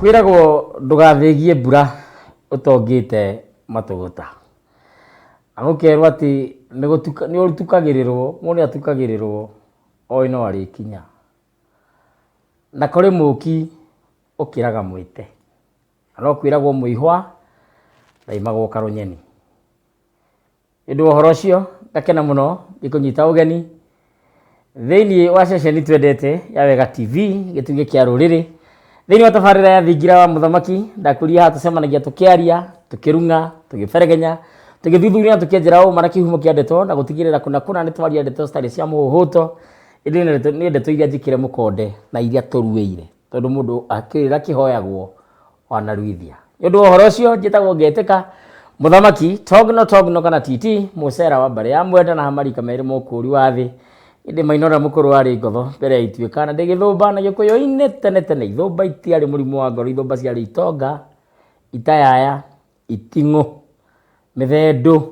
Kwĩragwo ndũgathĩgie mbura ũtongĩte matũgũta. Na gũkerwo atĩ nĩ ũtukagĩrĩrwo, mũndũ nĩ atukagĩrĩrwo oĩ no arĩkinya. Na kũrĩ mũki ũkĩraga mwĩte. Na no kwĩragwo mũihwa ndaimagwo karũnyeni. Nĩ ũndũ wa ũhoro ũcio ngakena mũno ngĩkũnyita ũgeni thĩinĩ wa ceceni twendete ya Wega TV gĩtugĩ kĩa rũrĩrĩ thĩinĩ wa tabarĩra ya thingira wa mũthamaki. Ndakũria haha tũcemanagia tũkĩaria, tũkĩrung'a, tũgĩberegenya, tũgĩthuthuria na tũkĩenjera ũma na kĩhumo kĩa ndeto na gũtigĩrĩra kũna kũna nĩ twaria ndeto citarĩ cia mũhũhũto, ĩndĩ nĩ ndeto iria njĩkĩre mũkonde na iria tũruĩire, tondũ mũndũ akĩrĩra kĩhoyagwo wanaruithia. Nĩ ũndũ wa ũhoro ũcio njĩtagwo Ngetĩka Mũthamaki Togno Togno kana TT mũcera wa mbarĩ ya Mwenda na Hamarika merĩ mũkũri wa thĩ. Ĩndĩ Maina ũrĩa mũkũrũ arĩ ngotho mbere ya ituĩka na ndĩ gĩthũmba na gĩkũyũ-inĩ tene tene ithũmba itiarĩ mũrimũ wa ngoro, ithũmba ciarĩ itonga, itayaya, iting'ũ, mĩthendũ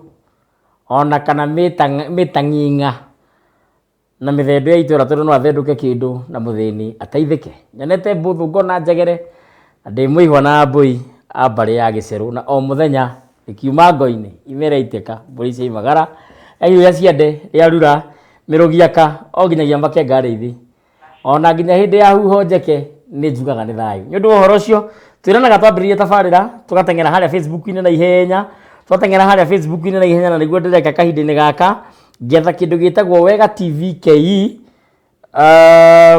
ona kana mĩtang'ing'a. Na mĩthendũ ya itũra tondũ no athendũke kĩndũ na mũthĩni ateithĩke. Nyonete mbũthũ ngona njegere na ndĩ mũihwa na mbũi a mbarĩ ya gĩcerũ na o mũthenya ĩkiuma ngo-inĩ imera itĩka mbũri ciaimagara rĩahiũha ciande rĩarura mĩrũgiaka o nginyagia makenga arĩithi ona nginya hĩndĩ ya huho njeke nĩ njugaga nĩ thayũ. Nĩ ũndũ wa ũhoro ũcio twĩranaga twambĩrĩrie tabarĩra tũgateng'era harĩa Facebook-inĩ na ihenya, twateng'era harĩa Facebook-inĩ na ihenya na nĩguo ndĩreka kahinda-inĩ gaka. Ngetha kĩndũ gĩtagwo Wega TV KE,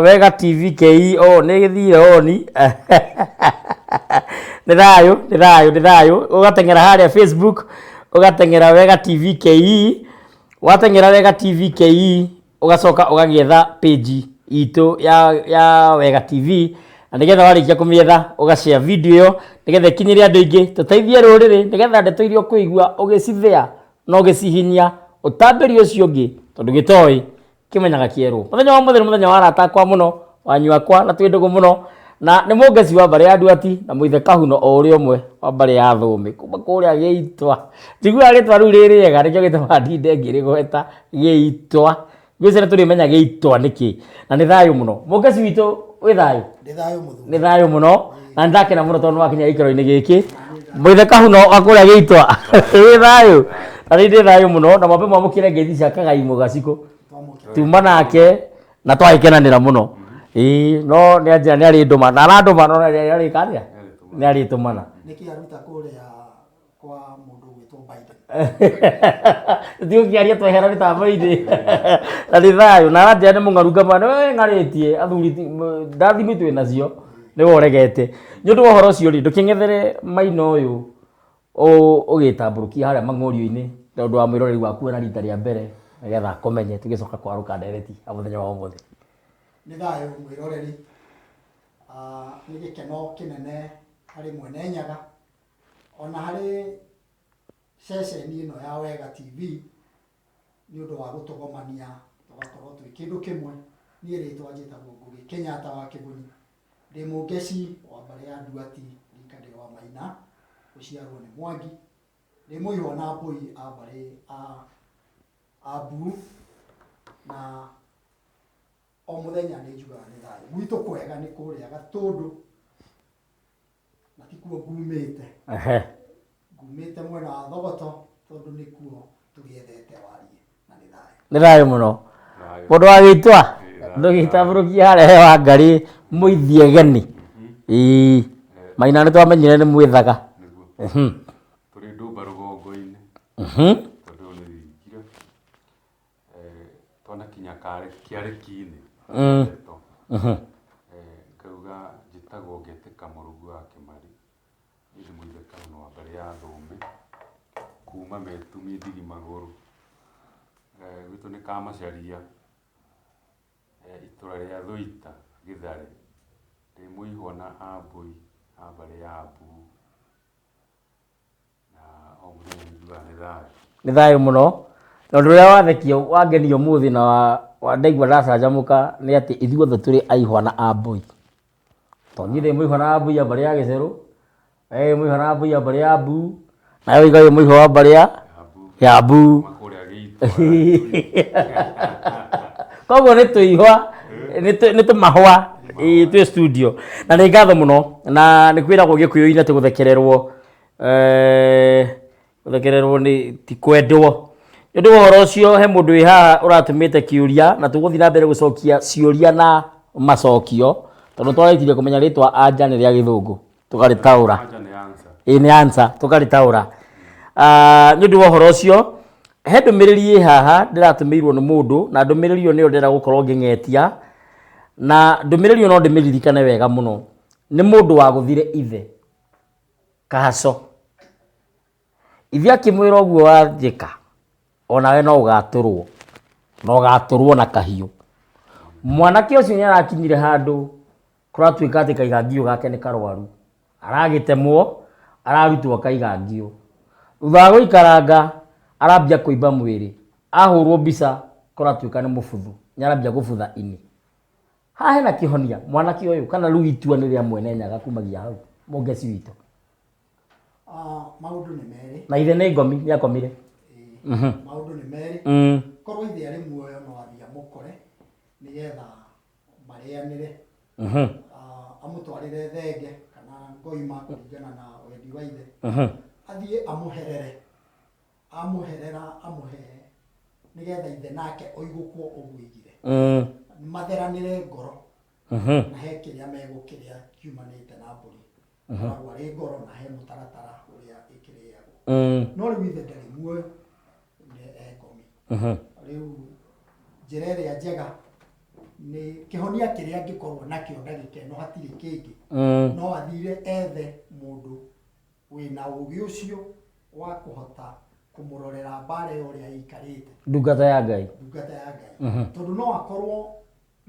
Wega TV KE, oh nĩ gĩthire oni nĩ thayũ, nĩ thayũ, nĩ thayũ, ũgateng'era harĩa Facebook, ũgateng'era Wega TV KE, wateng'era Wega TV KE, ũgacoka ũgagĩetha page itũ ya Wega TV, na nĩgetha warĩkia kũmĩetha ũga share video ĩyo, nĩgetha ĩkinyĩre andũ aingĩ, tũteithie rũrĩrĩ, nĩgetha ndeto iria ũkũigua ũgĩcithĩa na ũgĩcihinyia ũtambĩrie ũcio ũngĩ tondũ gĩtoĩ kĩmenyaga kĩerũ. Mũthenya wa ũmũthĩ nĩ mũthenya wa arata akwa mũno, wanyu akwa na twĩ ndũgũ mũno, na nĩ mũngeci wa mbarĩ ya Nduati na mũithe Kahuno o ũrĩa ũmwe wa mbarĩ ya Thũũmĩ kuma kũrĩa Gĩitwa. Njiguaga rĩtwa rĩu rĩ rĩega nĩkĩo gĩtũmaga ndinde ngĩrĩgweta Gĩitwa. Ngwĩciria nĩ tũrĩmenya gĩitwa nĩkĩ na nĩ thayũ mũno. Mũngeci witũ wĩ thayũ? Ndĩ thayũ mũthuri. Nĩ thayũ mũno na nĩ ndakena mũno tondũ nĩ wakinya gĩikaro-inĩ gĩkĩ. Mũithe Kahuno wa kũrĩa gĩitwa wĩ thayũ? Na nĩ ndĩ thayũ mũno na mwambe mwamũkĩre ngeithi cia Kagai Mũgacikũ. Tuma nake na twagĩkenanĩra mũno. Ĩĩ no nĩ anjĩra nĩ arĩndũma na arandũma no nĩ arĩka atĩa? Nĩ arĩtũmana. Nĩkĩ aruta kũrĩa kwa mũndũ ũgwĩtwo Biden. Tũtigũkĩaria twehera mĩtambo-inĩ na nĩ thayũ na aranjĩra nĩ mũng'aru ngama nĩ we ng'arĩtie athuri ndathimi twĩ nacio nĩwe ũregete. Nĩ ũndũ wa ũhoro ũcio rĩ ndũkĩng'ethere maina ũyũ ũgĩtambũrũkia harĩa mang'ũrio-inĩ nĩ ũndũ wa mwĩroreri waku na rita rĩa mbere nĩgetha akũmenye tũgĩcoka kwarũka ndereti ya mũthenya wa ũmũthĩ. Nĩ thayũ mwĩroreri, ah, nĩ gĩkeno kĩnene harĩ Mwene Nyaga Ona harĩ ceceni ĩno ya Wega TV nĩ ũndũ wa gũtũgomania tũgakorwo twĩ kĩndũ kĩmwe. Niĩ rĩtwa njĩtagwo Ngũgĩ Kenyatta wa Kĩbunyi, ndĩ mũngeci wa mbarĩ ya Nduati, rika ndĩ wa Maina, gũciarwo nĩ Mwangi, ndĩ mũihwa na mbũi a mbarĩ a Mbu na o mũthenya nĩ njugaga nĩ thayũ. Gwitũ kwega nĩ kũrĩa Gatũndũ. Na tikuo ngumĩte. Ngumĩte mwena wa Thogoto tondũ nĩkuo tũgĩethete warie na nĩ thayũ. Nĩ thayũ mũno. Mũndũ wa gĩitwa ndũgĩtambũrũkie harĩa he Wangarĩ mũithiegeni. Ĩĩ Maina nĩ twamenyire nĩ mwĩthaga. Tũrĩ ndũmba rũgongo-inĩ tondũ nĩ thingira. Twanakinya kĩarĩki-inĩ ndeto, ngauga njĩtagwo Ngetĩka Mũrungu wa Kĩmari, niĩ ndĩ mũithe Kahuno wa mbarĩ ya Thũmbĩ, kuma Metumi Ndigi Magũrũ, gwitũ nĩ Kamacharia, itũra rĩa Thũita, Gĩtharĩ, ndĩ mũihwa na Ambũi a mbarĩ ya Mbuũ. Na o mũthenya nĩ njugaga nĩ thayũ. Nĩ thayũ mũno. Na ũndũ ũrĩa wathekia wangenia ũmũthĩ na ndaigua ndacanjamũka nĩ atĩ ithuothe tũrĩ aihwa na ambũi. Tondũ niĩ ndĩ mũihwa na ambũi a mbarĩ ya gĩcerũ, we wĩ mũihwa na ambũi a mbarĩ ya mbuu, nawe ũiga wĩ mũihwa wa mbarĩ ya ya mbuu. Kuma kũrĩa gĩitũ. Koguo nĩ tũihwa, nĩ tũmahũa. Ĩĩ, twĩ studio na nĩ ngatho mũno, na nĩ kwĩragwo Gĩkũyũ-inĩ atĩ gũthekererwo gũthekererwo nĩ ti kwendwo. Nĩ ũndũ wa ũhoro ũcio, he mũndũ wĩ haha ũratũmĩte kĩũria, na tũgũthiĩ na mbere gũcokia ciũria na macokio, tondũ twarĩkirie kũmenya rĩtwa anja nĩ rĩa Gĩthũngũ, tũkarĩtaũra. Anja nĩ answer. Ĩĩ, nĩ answer, tũkarĩtaũra. Nĩ ũndũ wa ũhoro ũcio, he ndũmĩrĩri ĩ haha ndĩratũmĩirwo nĩ mũndũ, na ndũmĩrĩri ĩyo nĩyo ndĩrenda gũkorwo ngĩng'etia, na ndũmĩrĩri ĩyo no ndĩmĩririkane wega mũno. Nĩ mũndũ wagũthire ithe kahaco. Ithe akĩmwĩra ũguo wanjĩka, onawe no ũgatũrwo, na ũgatũrwo na kahiũ. Mwanake ũcio nĩ arakinyire handũ kũratuĩka atĩ kaigangio gake nĩ karwaru, aragĩtemwo, ararutwo kaigangio. Thutha wa gũikaranga, arambia kũimba mwĩrĩ, ahũrwo mbica kũratuĩka nĩ mũbuthu, nĩ arambia gũbutha ini. Haha hena kĩhonia mwanake ũyũ, kana rĩu itua nĩ rĩa mwene Nyaga kumagia hau, mũngeci witũ? Maũndũ nĩ merĩ. Na ithe nĩ ngomi, nĩ akomire. Maũndũ nĩ merĩ. Korwo ithe arĩ muoyo no athiĩ amũkore nĩgetha marĩanĩre. Amũtwarĩre thenge kana ngoima kũringana na wendi wa ithe. Athiĩ amũherere. Amũherera amũhe nĩgetha ithe nake oigũkwo ũguo oigire. Matheranĩre ngoro. Na he kĩrĩa megũkĩrĩa kiumanĩte na mbũri. Ĩkoragwo arĩ ngoro na he mũtaratara ũrĩa ĩkĩrĩagwo. No rĩu ithe ndarĩ muoyo, nĩ ekomi. Rĩu njĩra ĩrĩa njega nĩ kĩhonia kĩrĩa angĩkorwo nakĩo ndagĩka ĩno hatirĩ kĩngĩ. No athire ethe mũndũ wĩna ũgĩ ũcio wa kũhota kũmũrorera mbara ĩyo ũrĩa ĩikarĩte. Ndungata ya Ngai. Ndungata ya Ngai. Tondũ no akorwo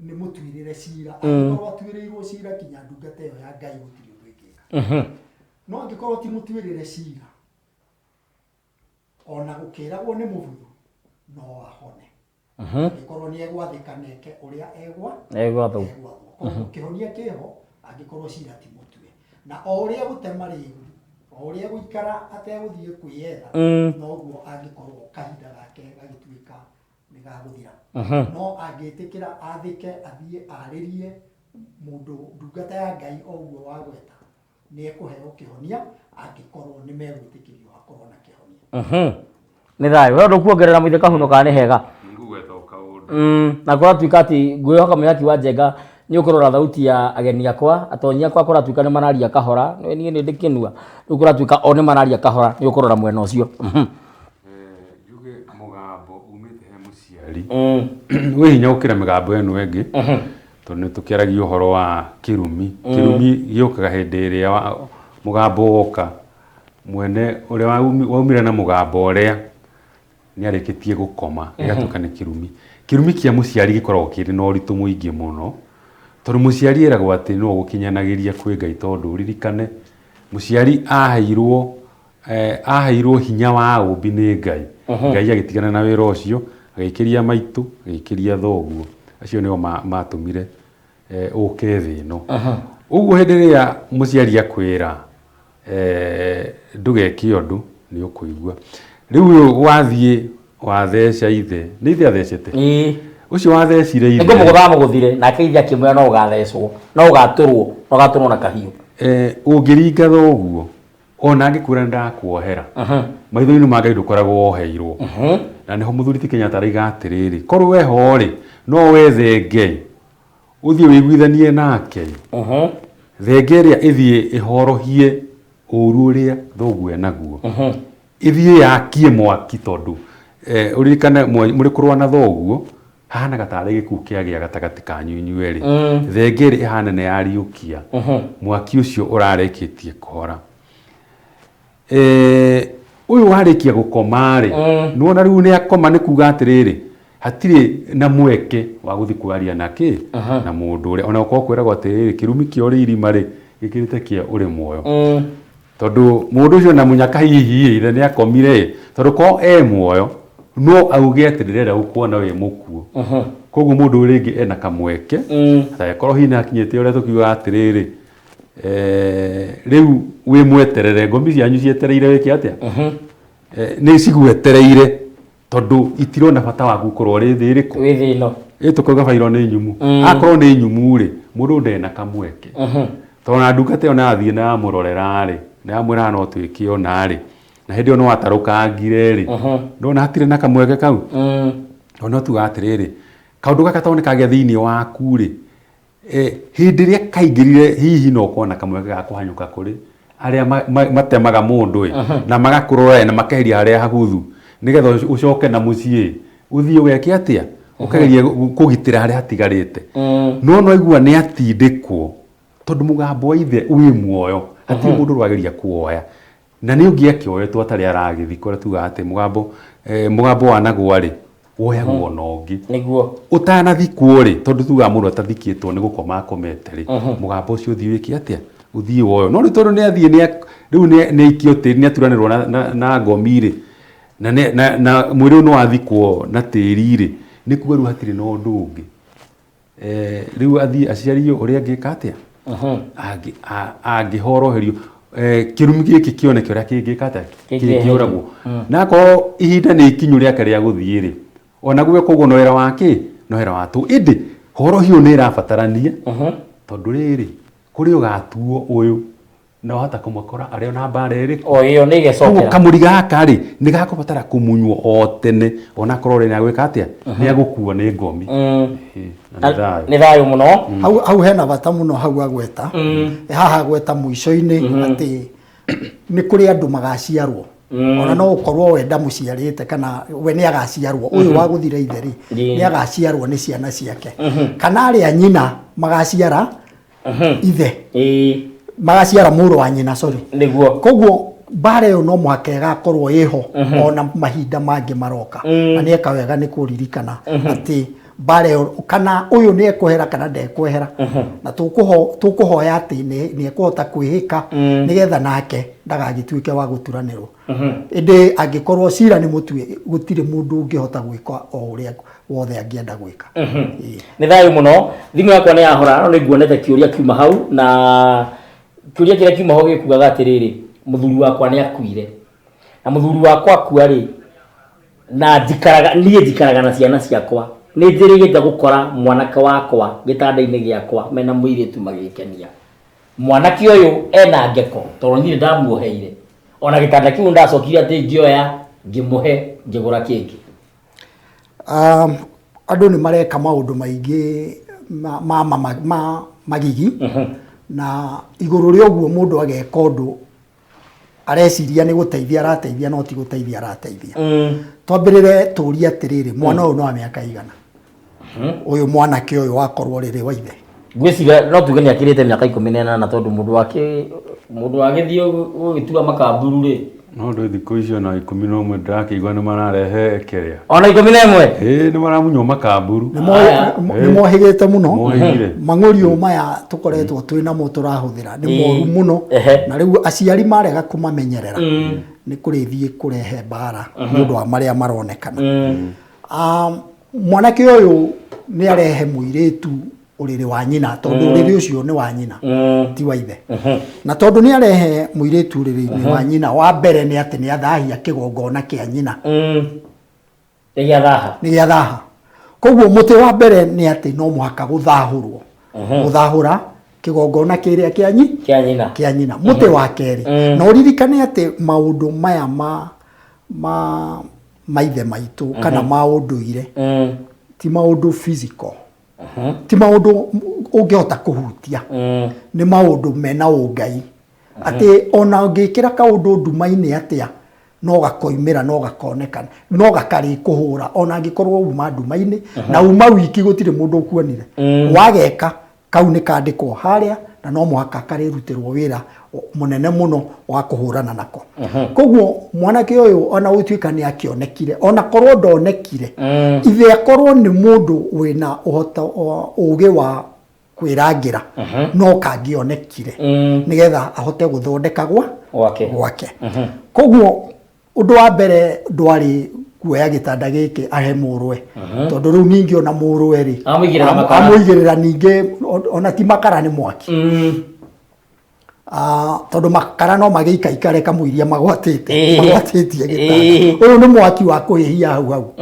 nĩ mũtuĩrĩre cira, angĩkorwo atuĩrĩirwo cira kinya ndungata ĩyo ya Ngai gũtirĩ ũndũ ĩngĩka. No angĩkorwo ti mũtuĩrĩre cira, ona gũkĩragwo nĩ mũbuthu, no ahone. Angĩkorwo nĩ egwathĩka na eke ũrĩa egwathwo. Egwathwo. Koguo kĩhonia kĩho angĩkorwo cira ti mũtue. Na o ũrĩa gũtema rĩgu, o ũrĩa gũikara ategũthiĩ kwĩyetha, noguo angĩkorwo kahinda gake gagĩtuĩka nĩ gagũthira. No angĩtĩkĩra athĩke, athiĩ arĩrie mũndũ ndungata ya Ngai o ũguo wagweta, nĩ ekũheo kĩhonia angĩkorwo nĩ megwĩtĩkĩrio hakorwo na kĩhonia. Nĩ thayũ. We ndũkuongerera mũithe kahuno kana nĩ hega? Ngũgweta o kaũndũ. Na kũratuĩka atĩ ngwĩhoka mwĩhaki wa Njenga nĩ ũkũrora thauti ya ageni akwa, atonyi akwa kũratuĩka nĩ mararia kahora, niĩ nĩ ndĩ kĩnua, rĩu kũratuĩka o nĩ mararia kahora, nĩ ũkũrora mwena ũcio. Njuge mũgambo umĩte he mũciari wĩ hinya gũkĩra mĩgambo ĩno ĩngĩ, tondũ nĩ tũkĩaragia ũhoro wa kĩrumi. Kĩrumi gĩũkaga hĩndĩ ĩrĩa mũgambo woka, mwene ũrĩa waumire na mũgambo ũrĩa nĩ arĩkĩtie gũkoma, gĩgatuĩka nĩ kĩrumi. Kĩrumi kĩa mũciari gĩkoragwo kĩrĩ na ũritũ mũingĩ mũno, tondũ mũciari eragwo atĩ nĩwe ũgũkinyanagĩria kwĩ Ngai, tondũ ũririkane mũciari aheirwo hinya wa ũmbi nĩ Ngai. Ngai agĩtigana na wĩra ũcio, agĩikĩria maitũ, agĩikĩria thoguo. Acio nĩo matũmire ũke thĩ ĩno. Ũguo hĩndĩ ĩrĩa mũciari akwĩra ndũgeke ũndũ, nĩ ũkũigua. Rĩu ũyũ wathiĩ watheca ithe, nĩ ithe athecete? Ĩĩ. Ũcio wathecire ithe. Nĩ kũmũgũtha amũgũthire, nake ithe akĩmwĩra no ũgathecwo, no ũgatũrwo, no ũgatũrwo na kahiũ. Ũngĩringa thoguo, ona angĩkwĩra nĩ ndakuohera, maitho-inĩ ma Ngai ndũkoragwo woheirwo. Na nĩho mũthuri ti Kenyatta araiga atĩrĩrĩ, korwo weho rĩ, no wethe Ngai, ũthiĩ wĩiguithanie nake, thenge ĩrĩa ĩthiĩ ĩhorohie ũru ũrĩa thoguo enaguo, ĩthiĩ yakie mwaki, tondũ ũririkane mũrĩ kũrũa na thoguo, hahanaga tarĩ gĩkuũ kĩagĩa gatagatĩ kanyu inyuerĩ. Thenge ĩrĩa ĩhana nĩ yariũkia mwaki ũcio ũrarĩkĩtie kũhora. Ũyũ warĩkia gũkoma rĩ, nĩwona rĩu nĩ akoma, nĩ kuga atĩrĩrĩ, hatirĩ na mweke wa gũthiĩ kwaria na kĩ na mũndũ ũrĩa, ona gũkorwo kwĩragwo atĩrĩrĩ, kĩrumi kĩa ũrĩ irima rĩ, gĩkĩrĩte kĩa ũrĩ muoyo. Tondũ mũndũ ũcio na mũnyaka hihi ithe nĩ akomire, tondũ korwo e muoyo no auge atĩ ndĩrenda gũkuona wĩ mũkuũ. Koguo mũndũ ũyũ rĩngĩ ena kamweke, angĩkorwo hihi nĩ akinyĩte ũrĩa tũkiugaga atĩrĩrĩ, rĩu wĩ mweterere, ngomi cianyu cietereire wĩke atĩa? Nĩ cigwetereire. Tondũ itirona bata waku gũkorwo ũrĩ thĩ ĩrĩkũ? Wĩ thĩ ĩno. Ĩ tũkauga bairo nĩ nyumu. Akorwo nĩ nyumu rĩ, mũndũ ndarĩ na kamweke. Tondũ ona ndungata ĩyo nayathiĩ na yamũrorera rĩ, na yamwĩra no twĩke ũna rĩ, na hĩndĩ ĩyo nĩ watarũkangire rĩ, ndona hatirĩ na kamweke kau. Tondũ no tuga atĩrĩrĩ, kaũndũ gaka tondũ nĩ kagĩa thĩinĩ waku rĩ, hĩndĩ ĩrĩa kaingĩrire hihi no ũkorwo na kamweke ga kũhanyũka kũrĩ arĩa matemaga mũndũ ĩ, na magakũrora ĩ, na makeheria harĩa habuthu nĩgetha ũcoke na mũciĩ ũthiĩ ũgeke atĩa, ũkagerie kũgitĩra harĩa hatigarĩte. No no aigua nĩ atindĩkwo tondũ mũgambo wa ithe wĩ muoyo, hatirĩ mũndũ ũrageria kuoya na nĩ ũngĩ akĩoetwo atarĩ aragĩthikwo. Ũrĩa tugaga atĩ mũgambo wanagwa rĩ, woyagwo na ũngĩ. Nĩguo. Ũtanathikwo rĩ, tondũ tugaga mũndũ atathikĩtwo nĩ gũkoma akomete rĩ, mũgambo ũcio ũthiĩ wĩke atĩa, ũthiĩ woyo. No rĩu tondũ nĩ athiĩ rĩu nĩ aikio tĩri, nĩ aturanĩrwo na ngomi rĩ, na mwĩrĩ ũyũ nĩ wathikwo na tĩri rĩ, nĩ kuga rĩu hatirĩ na ũndũ ũngĩ. Rĩu athiĩ aciario ũrĩa angĩka atĩa, angĩhoroherio kĩrumi gĩkĩ kĩoneke ũrĩa kĩngĩka atĩa, kĩngĩũragwo. Na akorwo ihinda nĩ ikinyu rĩake rĩa gũthiĩ rĩ, ona gwĩka ũguo no wĩra wa kĩ, no wĩra wa tũ. Ĩndĩ horohio nĩ ĩrabatarania, tondũ rĩrĩ kũrĩ ũgatuo ũyũ na wahota kũmakora arĩ ona mbara ĩrĩkũ. O ĩyo nĩ ĩgecokera. Koguo kamũriga gaka rĩ, nĩ gakũbatara kũmunywo o tene, onakorwo rĩ nĩ agwĩka atĩa, nĩ agũkuo nĩ ngomi. Na nĩ thayũ. Nĩ thayũ mũno. Hau hena bata mũno hau agweta. Haha agweta mũico-inĩ atĩ nĩ kũrĩ andũ magaciarwo. Ona no ũkorwo we ndamũciarĩte kana we nĩ agaciarwo, ũyũ wa gũthira ithe rĩ, nĩ agaciarwo nĩ ciana ciake. Kana arĩa nyina magaciara ithe. Magaciara mũrũ wa nyina, sorry. Nĩguo. Koguo mbara ĩyo no mũhaka ĩgakorwo ĩho ona mahinda mangĩ maroka. Na nĩ eka wega nĩ kũririkana atĩ mbara ĩyo kana ũyũ nĩ ekwehera kana ndekwehera. Na tũkũhoya atĩ nĩ ekũhota kwĩhĩka nĩgetha nake ndagagĩtuĩke wa gũturanĩrwo. Ĩndĩ angĩkorwo cira nĩ mũtue, gũtirĩ mũndũ ũngĩhota gwĩka o ũrĩa wothe angĩenda gwĩka. Nĩ thayũ mũno. Thimũ yakwa nĩ yahora, no nĩ nguonete kĩũria kiuma hau, na kĩũria kĩrĩa kiuma hau gĩkugaga atĩrĩrĩ, mũthuri wakwa nĩ akuire, na mũthuri wakwa akua rĩ, na njikaraga niĩ njikaraga na ciana ciakwa, nĩ njĩrĩgĩte gũkora mwanake wakwa gĩtanda-inĩ gĩakwa mena mũirĩtu magĩkenia. Mwanake ũyũ ena ngeko tondũ niĩ ndamuoheire, ona gĩtanda kĩu ndacokire atĩ ngĩoya ngĩmũhe ngĩgũra kĩngĩ. Andũ nĩ mareka maũndũ maingĩ ma magigi, na igũrũ rĩa ũguo mũndũ ageka ũndũ areciria nĩ gũteithia arateithia, no ti gũteithia arateithia. Twambĩrĩre tũrie atĩrĩrĩ, mwana ũyũ no wa mĩaka igana? Ũyũ mwanake ũyũ wakorwo rĩrĩ wa ithe? Ngwĩciria no tuge nĩ akĩrĩte mĩaka 18, tondũ mũndũ wagĩthiĩ gũgĩtua makamburu rĩ. No ndũ thikũ icio na 11 ndĩrakĩigua nĩ mararehe kĩrĩa. Ona 11? Ĩĩ, nĩ maramunywo makamburu. Nĩ mohĩgĩte mũno. Mohĩgire. Mang'ũriũ maya tũkoretwo twĩ namo tũrahũthĩra nĩ moru mũno. Na rĩu aciari marega kũmamenyerera nĩ kũrĩthiĩ kũrehe mbara nĩ ũndũ wa marĩa maronekana. Mwanake ũyũ nĩ arehe mũirĩtu ũrĩrĩ wa nyina, tondũ ũrĩrĩ ũcio nĩ wa nyina, ti wa ithe. Na tondũ nĩ arehe mũirĩtu ũrĩrĩ-inĩ wa nyina, wa mbere nĩ atĩ nĩ athahia kĩgongona kĩa nyina. Nĩ gĩa thaha. Nĩ gĩa thaha. Koguo mũtĩ wa mbere nĩ atĩ no mũhaka gũthahũrwo. Gũthahũra kĩgongona kĩrĩa kĩa kĩa nyina. Kĩa nyina. Mũtĩ wa kerĩ. Na ũririkane atĩ maũndũ maya ma maithe maitũ kana ma ũndũire ti maũndũ physical, ti maũndũ ũngĩhota kũhutia, nĩ maũndũ mena ũngai, atĩ ona ũngĩkĩra kaũndũ nduma-inĩ atĩa, no gakoimĩra, no gakonekana, no gakarĩkũhũra ona angĩkorwo uma nduma-inĩ na uma wiki gũtirĩ mũndũ ũkuonire. Wageka kau nĩ kandĩkwo harĩa, na no mũhaka karĩrutĩrwo wĩra mũnene mũno wa kũhũrana nako. Koguo mwanake ũyũ ona gũtuĩka nĩ akĩonekire, ona korwo ndonekire, ithe akorwo nĩ mũndũ wĩna ũhoto ũgĩ wa kwĩrangĩra, no kangĩonekire nĩgetha ahote gũthondeka gwake. Gwake. Koguo ũndũ wa mbere ndwarĩ kuoya gĩtanda gĩkĩ ahe mũrũwe, tondũ rĩu ningĩ ona mũrũwe rĩ, Amũigĩrĩra makara. Amũigĩrĩra ningĩ ona ti makara, nĩ mwaki. Ah, tondũ makara no magĩikaikare kamũiria magwatĩte magwatĩtie gĩtanda. Ũyũ nĩ mwaki wa kũhĩhia hau hau,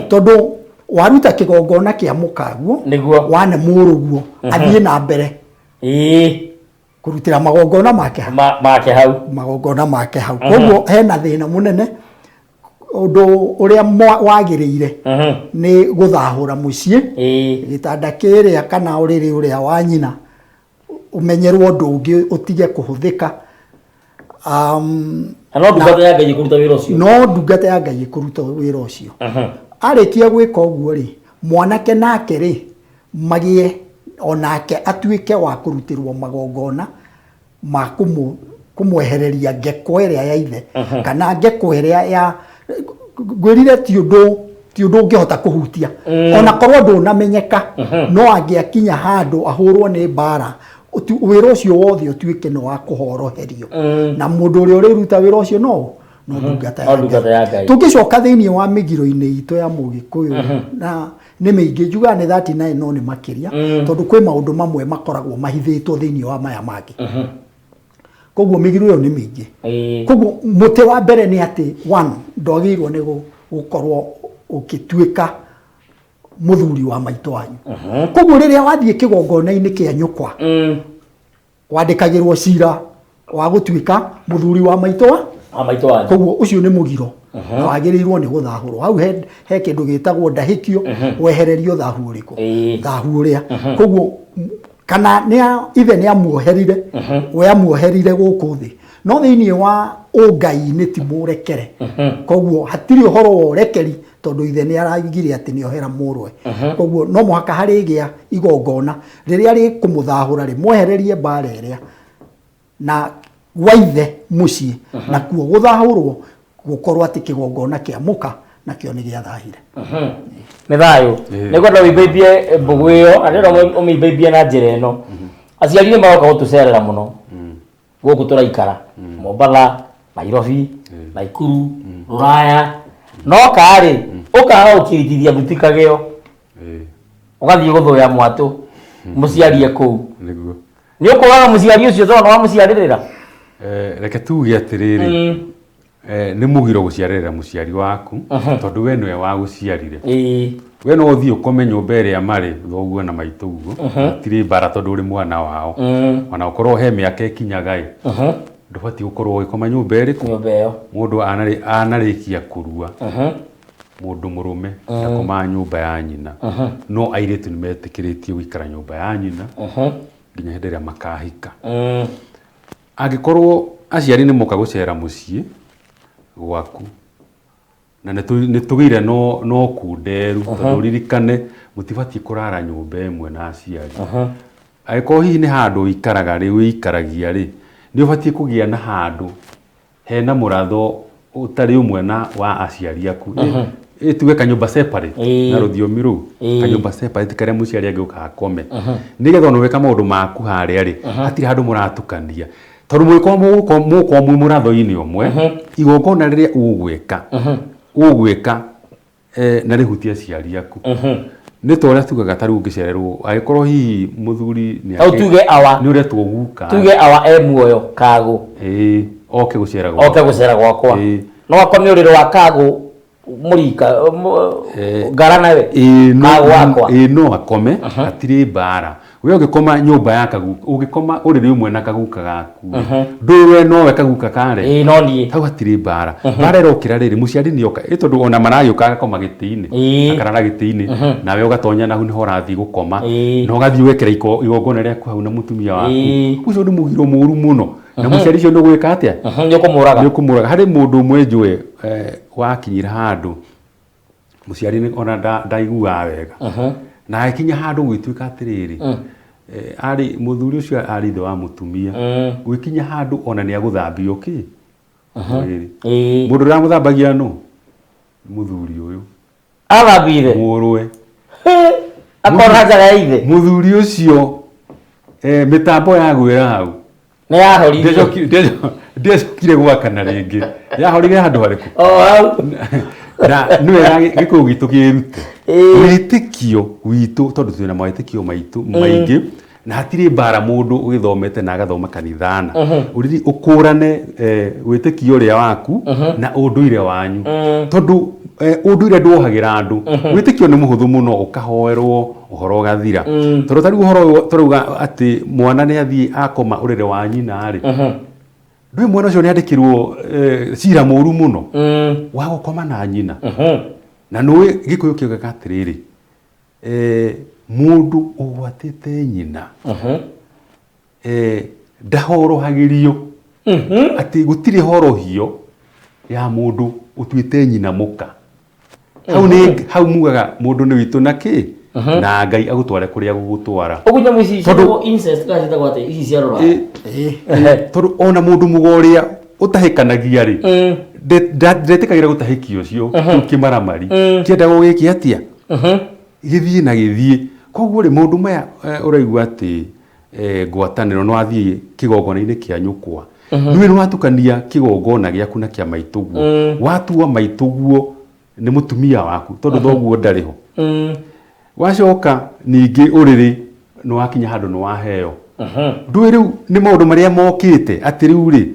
tondũ waruta kĩgongona kĩa mũkaguo Nĩguo. wane mũrũguo athiĩ na mbere kũrutĩra magongona make hau. Make hau. Magongona make hau. Koguo hena thĩna mũnene. Ũndũ ũrĩa wagĩrĩire nĩ gũthahũra mũciĩ, gĩtanda kĩrĩa kana ũrĩrĩ ũrĩa wa nyina ũmenyerwo ũndũ ũngĩ ũtige kũhũthĩka. Na no ndungata ya Ngai ĩkũruta wĩra ũcio. No ndungata ya Ngai ĩkũruta wĩra ũcio. Arĩkia gwĩka ũguo rĩ, mwanake nake rĩ, magĩe onake atuĩke wa kũrutĩrwo magongona ma kũmwehereria ngeko ĩrĩa ya ithe, kana ngeko ĩrĩa ya ngwĩrire ti ũndũ ũngĩhota kũhutia, ona korwo ndũnamenyeka, no angĩakinya handũ ahũrwo nĩ mbara, wĩra ũcio wothe ũtuĩke nĩ wa kũhoroherio, na mũndũ ũrĩa ũrĩruta wĩra ũcio no ndungata ya No ndungata ya Ngai. Tũngĩcoka thĩinĩ wa mĩgiro-inĩ itũ ya Mũgĩkũyũ, na nĩ mĩingĩ, njugaga nĩ 39 no nĩ makĩria, tondũ kwĩ maũndũ mamwe makoragwo mahithĩtwo thĩinĩ wa maya mangĩ. Koguo mĩgiro ĩyo nĩ mĩingĩ. Koguo mũtĩ wa mbere nĩ atĩ one, ndwagĩrĩirwo nĩ gũkorwo ũgĩtuĩka mũthuri wa maitũ wanyu. Koguo rĩrĩa wathiĩ kĩgongona-inĩ kĩa nyũkwa, wandĩkagĩrwo cira wa gũtuĩka mũthuri wa maitũ wa Wa maitũ wanyu. Koguo ũcio nĩ mũgiro na wagĩrĩirwo nĩ gũthahũrwo hau. He kĩndũ gĩtagwo ndahĩkio, wehererio thahu ũrĩkũ? Thahu ũrĩa. Koguo kana ithe nĩ amuoherire, we amuoherire gũkũ thĩ, no thĩinĩ wa ũngai-inĩ ti mũrekere. Koguo hatirĩ ũhoro wa ũrekeri, tondũ ithe nĩ araugire atĩ nĩ ohera mũrũwe. Koguo no mũhaka harĩgĩa igongona rĩrĩa rĩkũmũthahũra, rĩmwehererie mbara ĩrĩa na gwa ithe mũciĩ, nakuo gũthahũrwo gũkorwo atĩ kĩgongona kĩa mũka nakĩo nĩ gĩathahire. Nĩ thayũ. Nĩngwenda ũimbaimbie mbũgũ ĩyo, na ndĩrenda ũmĩimbaimbie na njĩra ĩno. Aciari nĩ maroka gũtũcerera mũno gũkũ tũraikara Mombatha, Nairobi, Naikuru, Rũraya, no karĩ ũkaga gũkiritithia thuti kagĩo, ũgathiĩ gũthũya mwatũ mũciarie kũu. Nĩguo. Nĩ ũkũraga mũciari ũcio tondũ wamũciarĩrĩra. Reke tuge atĩrĩrĩ, nĩ mũgiro gũciarĩrĩra mũciari waku, tondũ we nĩwe wagũciarire. We no ũthiĩ ũkome nyũmba ĩrĩa marĩ thoguo na maitũguo, hatirĩ mbara, tondũ ũrĩ mwana wao. Ona ũkorwo he mĩaka ĩkinyaga ĩ, ndũbatiĩ gũkorwo ũgĩkoma nyũmba ĩrĩkũ? Nyũmba ĩyo. Mũndũ anarĩkia kũrua, mũndũ mũrũme ndakomaga nyũmba ya nyina, no airĩtu nĩ metĩkĩrĩtio gũikara nyũmba ya nyina nginya hĩndĩ ĩrĩa makahika. Angĩkorwo aciari nĩ moka gũcera mũciĩ gwaku, na nĩ tũgĩire no kunderu, tondũ ũririkane mũtibatiĩ kũrara nyũmba ĩmwe na aciari. Angĩkorwo hihi nĩ handũ ũikaraga rĩ, wĩikaragia rĩ, nĩ ũbatiĩ kũgĩa na handũ hena mũratho ũtarĩ ũmwe na wa aciari aku. Ĩ tuge kanyũmba separate, na rũthiomi rũu, kanyũmba separate karĩa mũciari angĩũka akome, nĩgetha ona ũgĩka maũndũ maku harĩa rĩ, hatirĩ handũ mũratukania, tondũ mũgĩkorwo mũgũkorwo mwĩ mũratho-inĩ ũmwe, igongona rĩrĩa ũgwĩka na rĩhutie aciari aku, nĩ ta ũrĩa tugaga, ta rĩu ũngĩcererwo, angĩkorwo hihi mũthuri nĩ Hau tuge awa nĩ ũretwo guka, tuge awa e muoyo kagũ, oke gũcera gwaku. Oke gũcera gwakwa, no akome ũrĩrĩ wa kagũ mũrika ngara nawe? Ĩĩ, no. Kagũ wakwa. Ĩĩ, no akome, hatirĩ mbara. We ũngĩkoma nyũmba ya kaguka, ũngĩkoma ũrĩrĩ ũmwe na kaguka gaku, ndũĩ we nowe kaguka kare. Ĩĩ, no niĩ. Hau hatirĩ mbara. Mbara ĩrokĩra rĩrĩ mũciari nĩ oka, ĩ tondũ ona maragĩũka agakoma gĩtĩ-inĩ, akarara gĩtĩ-inĩ, nawe ũgatonya na hau nĩho ũrathiĩ gũkoma, na ũgathiĩ ũgekĩra igongona rĩaku hau na mũtumia waku. Ũcio nĩ mũgiro mũru mũno, na mũciari ũcio nĩ ũgwĩka atĩa? Nĩ ũkũmũraga. Nĩ ũkũmũraga. Harĩ mũndũ ũmwe njũĩ, wakinyire handũ mũciari ona ndaiguaga wega, na agĩkinya handũ gwĩtuĩka atĩrĩrĩ, arĩ mũthuri ũcio arĩ ithe wa mũtumia, gwĩkinya handũ ona nĩ agũthambio kĩ mwĩrĩ. Mũndũ ũrĩa wamũthambagia nũ? Mũthuri ũyũ. Athambire? Mũrũwe. Akona njaga ya ithe. Mũthuri ũcio, mĩtambo yagwĩra hau. Nĩ yahorire. Ndiacokire gwakana rĩngĩ. Yahorire handũ harĩkũ? O hau. Na nĩ wega gĩkũyũ gitũ kĩrute wĩtĩkio witũ, tondũ twĩna mawĩtĩkio maitũ maingĩ. Na hatirĩ mbara mũndũ ũgĩthomete na agathoma kanithana ũrĩrĩ ũkũrane wĩtĩkio ũrĩa waku na ũndũire wanyu, tondũ ũndũire ndwohagĩra andũ. Wĩtĩkio nĩ mũhũthũ mũno, ũkahoerwo ũhoro ũgathira, tondũ ta rĩu ũhoro ũyũ tũrauga atĩ mwana nĩ athiĩ akoma ũrĩrĩ wa nyina rĩ, ndũĩ mwana ũcio nĩ andĩkĩrwo cira mũru mũno wa gũkoma na nyina. Na nũĩ Gĩkũyũ kĩugaga atĩrĩrĩ, mũndũ ũgwatĩte nyina ndahorohagĩrio, atĩ gũtirĩ horohio ya mũndũ ũtuĩte nyina mũka. Hau nĩ hau mugaga mũndũ nĩ witũ na kĩ na Ngai agũtware kũrĩa gũgũtwara. Ũguo nyamũ ici ciĩtagwo incest kana ciĩtagwo atĩa ici cia rũraya? Tondũ ona mũndũ mũgo ũrĩa ũtahĩkanagia rĩ, ndetĩkagĩra gũtahĩkio ũcio kĩu kĩmaramari kĩendagwo gĩke atĩa, gĩthiĩ na gĩthiĩ. Koguo rĩ, maũndũ maya ũraigua atĩ ngwatanĩro no athiĩ kĩgongona-inĩ kĩa nyũkwa, nĩwe nĩ watukania kĩgongona gĩaku na kĩa maitũguo, watua maitũguo nĩ mũtumia waku tondũ thoguo ndarĩ ho. Wacoka ningĩ ũrĩrĩ nĩ wakinya handũ nĩ waheo, ndũĩ rĩu nĩ maũndũ marĩa mokĩte atĩ rĩu rĩ,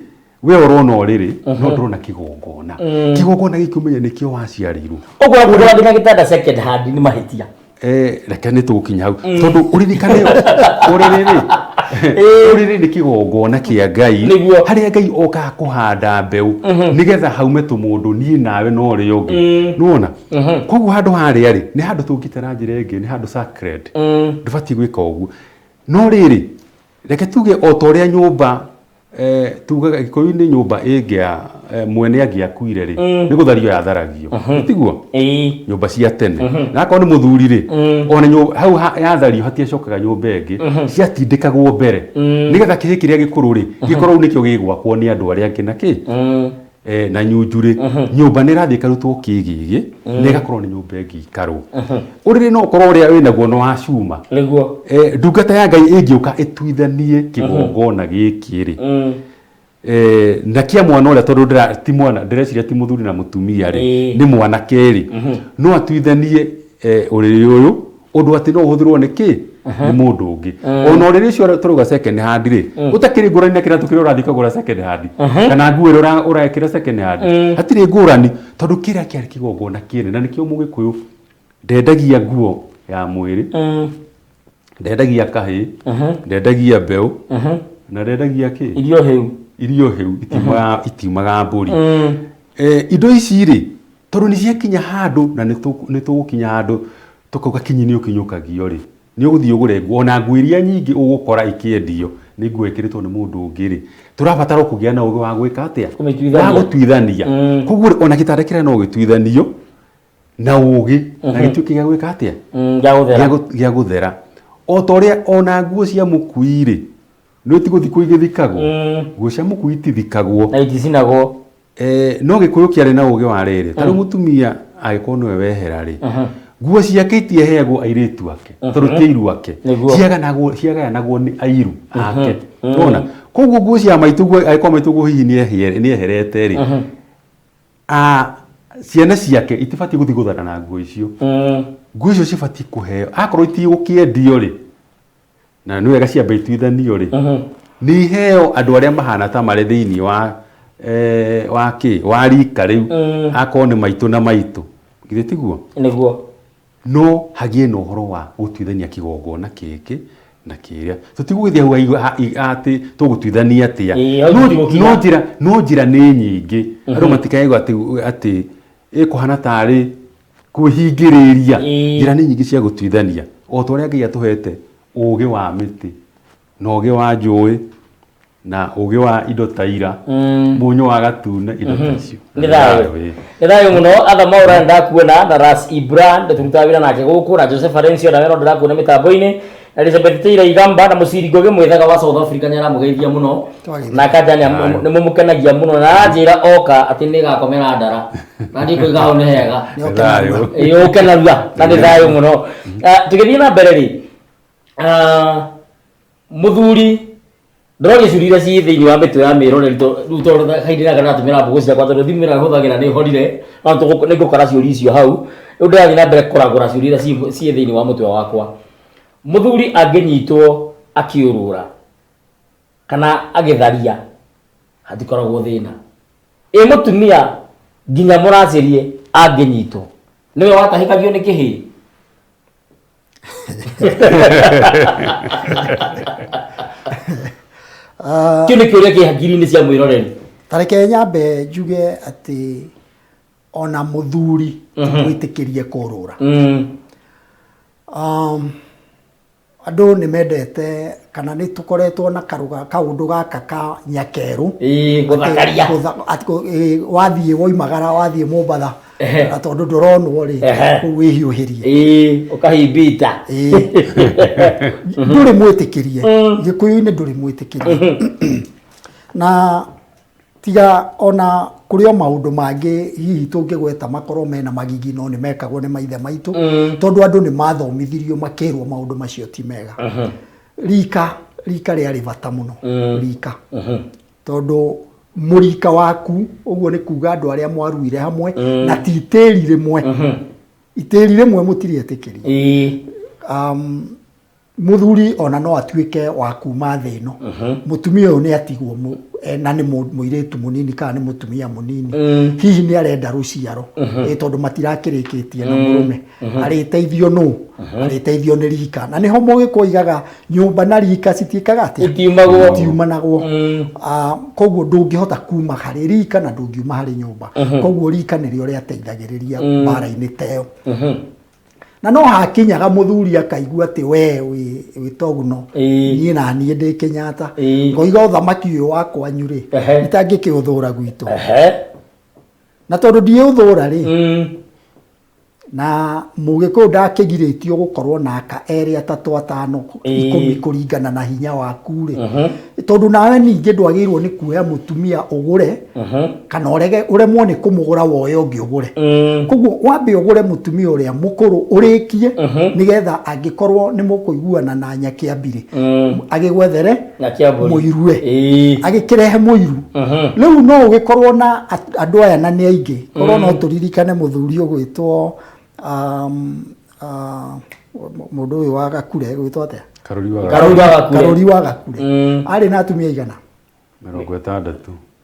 we ũrona ũrĩrĩ no ndũrona kĩgongona. Kĩgongona gĩkĩ ũmenye nĩkĩo waciarĩirwo. Ũguo kũgũra nginya gĩtanda second hand nĩ mahĩtia? Reke nĩ tũgũkinya hau, tondũ ũririkane ũrĩrĩ rĩ, ũrĩrĩ nĩ kĩgongona kĩa Ngai. Nĩguo. Harĩa Ngai okaga kũhanda mbeũ nĩgetha haume tũmũndũ niĩ nawe na ũrĩa ũngĩ, nĩwona? Koguo handũ harĩa rĩ, nĩ handũ tũngĩte na njĩra ĩngĩ, nĩ handũ sacred, ndũbatiĩ gwĩka ũguo. No rĩrĩ, reke tuge o ta ũrĩa nyũmba tugaga Gĩkũyũ-inĩ, nyũmba ĩngĩa mwene angĩakuire rĩ, nĩ gũthario yatharagio, tiguo? Ĩĩ. Nyũmba cia tene, na akorwo nĩ mũthuri rĩ, ona hau yathario hatiacokaga nyũmba ĩngĩ, ciatindĩkagwo mbere nĩgetha kĩhĩ kĩrĩa gĩkũrũ rĩ, gĩkorwo nĩkĩo gĩgwakwo nĩ andũ arĩa angĩ na kĩ na nyunju rĩ, nyũmba nĩ ĩrathiĩ ĩkarutwo kĩgĩgĩ na ĩgakorwo nĩ nyũmba ĩngĩ ikarwo. Ũrĩrĩ no ũkorwo ũrĩa wĩnaguo no wa cuma. Nĩguo. Ndungata ya Ngai ĩngĩũka ĩtuithanie kĩgongona gĩkĩ rĩ, na kĩa mwana ũrĩa, tondũ ti mwana, ndĩreciria ti mũthuri na mũtumia rĩ, nĩ mwanake rĩ, no atuithanie ũrĩrĩ ũyũ ũndũ atĩ no ũhũthĩrwo nĩ kĩ nĩ mũndũ ũngĩ. Ona ũrĩrĩ ũcio tũrauga second hand rĩ, ũtakĩrĩ ngũrani na kĩratũ kĩrĩa ũrathiĩ ũkagũra second hand, kana nguo ĩrĩa ũrekĩra second hand, hatirĩ ngũrani, tondũ kĩrĩa kĩarĩ kĩgongona kĩene, na nĩkĩo Mũgĩkũyũ ndendagia nguo ya mwĩrĩ, ndendagia kahĩĩ, ndendagia mbeũ, na ndendagia kĩ? Irio hĩu. Irio hĩu itiumaga mbũri. Indo ici rĩ, tondũ nĩ ciakinya handũ na nĩ tũgũkinya handũ tũkauga kinyi nĩ ũkinyũkagio rĩ, nĩ ũgũthiĩ ũgũre nguo, ona nguo iria nyingĩ ũgũkora ikĩendio nĩ nguo ĩkĩrĩtwo nĩ mũndũ ũngĩ rĩ, tũrabatara kũgĩa na ũgĩ wa gwĩka atĩa? Kũmĩtuithania. Wa gũtuithania. Koguo rĩ, ona gĩtanda kĩrĩa no gĩtuithanio na ũgĩ na gĩtuĩke gĩa gwĩka atĩa? Gĩa gũthera. Gĩa gũthera. O ta ũrĩa ona nguo cia mũkui rĩ, nĩ ti gũthikwo igĩthikagwo, nguo cia mũkui itithikagwo. Na iticinagwo. No Gĩkũyũ kĩarĩ na ũgĩ wa rĩrĩ, ta rĩu mũtumia angĩkorwo nĩwe wehera rĩ, nguo ciake itieheagwo airĩtu ake tondũ ti airu ake. Nĩguo. Ciagayanagwo nĩ airu ake, nĩwona? Koguo nguo cia maitũguo, angĩkorwo maitũguo hihi nĩeherete rĩ, ciana ciake itibatiĩ gũthiĩ gũthana na nguo icio. Nguo icio cibatiĩ kũheo, akorwo itigũkĩendio rĩ, na nĩ wega ciambe ituithanio rĩ, nĩ iheo andũ arĩa mahana ta marĩ thĩinĩ wa wa kĩ wa rika rĩu, akorwo nĩ maitũ na maitũ, githĩ tiguo? Nĩguo. No hagĩe na ũhoro wa gũtuithania kĩgongona gĩkĩ na kĩrĩa, tũtigũgĩthiĩ hau atĩ tũgũtuithania atĩa. Ĩĩ, hau No tũtigũkinya. no njĩra nĩ nyingĩ, andũ matikaigua atĩ ĩkũhana tarĩ kwĩhingĩrĩria. Njĩra nĩ nyingĩ cia gũtuithania, o ta ũrĩa Ngai atũhete ũgĩ wa mĩtĩ na ũgĩ wa njũĩ na ũgĩ wa indo ta ira, mũnyũ wa gatune, indo ta icio. Nĩ thayũ. Ĩĩ. Nĩ thayũ mũno. Atha Maura, ndakuona na Ras Ibra, tũrutaga wĩra nake gũkũ, na Joseph Arencio, nawe no ndĩrakuona mĩtambo-inĩ, na Elizabeth Taylor Igamba, na Mũciri Ngũgĩ mwĩthaga wa South Africa nĩ aramũgeithia mũno. Twagĩrĩire. Na kanja Thayũ. nĩ mũmũkenagia mũno, na aranjĩra oka atĩ nĩ gakomera ndara na ndiĩ kũiga hau nĩ hega. Nĩ oke narua. Thayũ. Ĩĩ, ũke narua, na nĩ thayũ mũno. Tũgĩthiĩ na mbere rĩ, mũthuri, ndĩroria ciũria iria ciĩ thĩinĩ wa mĩtwe ya mĩroreri, rĩu tondũ kahinda gaka ndĩratũmĩra mbũgũ ciakwa, tondũ thimũ ĩrĩa hũthagĩra nĩ horire, no nĩ ngũkora ciũria icio hau. Rĩu ndĩrathiĩ na mbere kũragũra ciũria iria ciĩ thĩinĩ wa mũtwe wakwa. Mũthuri angĩnyitwo Akĩũrũra kana agĩtharia hatikoragwo thĩna. Ĩ mũtumia nginya mũracĩrie angĩnyitwo nĩwe watahĩkagio nĩ kĩhĩĩ. Kĩu nĩ kĩũria kĩ hakiri-inĩ cia mwĩroreri. Ta reke nyambe njuge atĩ ona mũthuri ti mwĩtĩkĩrie kũrũra. Andũ nĩ mendete kana nĩ tũkoretwo na karuga kaũndũ gaka ka nyakerũ. Ĩĩ, gũthakaria. Atĩ wathiĩ woimagara wathiĩ Mombatha na tondũ ndũronwo rĩ, kũu wĩhiũhĩrie. Ĩĩ, ũkahimbita. Ĩĩ. Ndũrĩ mwĩtĩkĩrie. Gĩkũyũ-inĩ ndũrĩ mwĩtĩkĩrie. Na tiga ona kũrĩ o maũndũ mangĩ hihi tũngĩgweta makorwo mena magigi no nĩ mekagwo nĩ maithe maitũ, tondũ andũ nĩ mathomithirio makĩrwo maũndũ macio ti mega. Rika rĩarĩ bata mũno. Rika. Tondũ mũrika waku ũguo nĩ kuga andũ arĩa mwaruire hamwe na ti itĩri rĩmwe. Itĩri rĩmwe mũtirĩetĩkĩrie. Mũthuri ona no atuĩke wa kuma thĩ ĩno. Mũtumia ũyũ nĩ atigwo na nĩ mũirĩtu mũnini kana nĩ mũtumia mũnini. Hihi nĩ arenda rũciaro. Tondũ matirakĩrĩkĩtie na mũrũme. Arĩteithio nũ? Arĩteithio nĩ rika. Na nĩho mũgĩkũyũ oigaga nyũmba na rika citiĩkaga atĩa? Itiumagwo. Itiumanagwo. Koguo ndũngĩhota kuma harĩ rika na ndũngiuma harĩ nyũmba. Koguo rika nĩrĩo rĩateithagĩrĩria mbara-inĩ ta ĩyo. Na no hakinyaga mũthuri akaigua atĩ we wĩ Toguno, niĩ na niĩ ndĩ Kenyatta. Ngoiga ũthamaki ũyũ wa kwanyu rĩ, itangĩkĩũthũra gwitũ. Na tondũ ndiũthũra rĩ, na mũgĩkũyũ ndakĩgirĩtio gũkorwo na aka erĩ, atatũ, atano, 10 kũringana na hinya waku rĩ. Tondũ nawe ningĩ ndwagĩrĩirwo nĩ kuoya mũtumia ũgũre, kana ũrege ũremwo nĩ kũmũgũra woe ũngĩ ũgũre. Koguo wambe ũgũre mũtumia ũrĩa mũkũrũ ũrĩkie, nĩgetha angĩkorwo nĩ mũkũiguana na Nyakĩambi rĩ, agĩgwethere Nyakĩambũri. Mũirue. Agĩkĩrehe mũiru. Rĩu no ũgĩkorwo na andũ aya na nĩ aingĩ. Korwo no tũririkane mũthuri ũgwĩtwo, mũndũ ũyũ wa Gakure, ũgwĩtwo atĩa? Karũri wa Karũri wa Gakure. Karũri wa Gakure. Arĩ na atumia aigana? 60.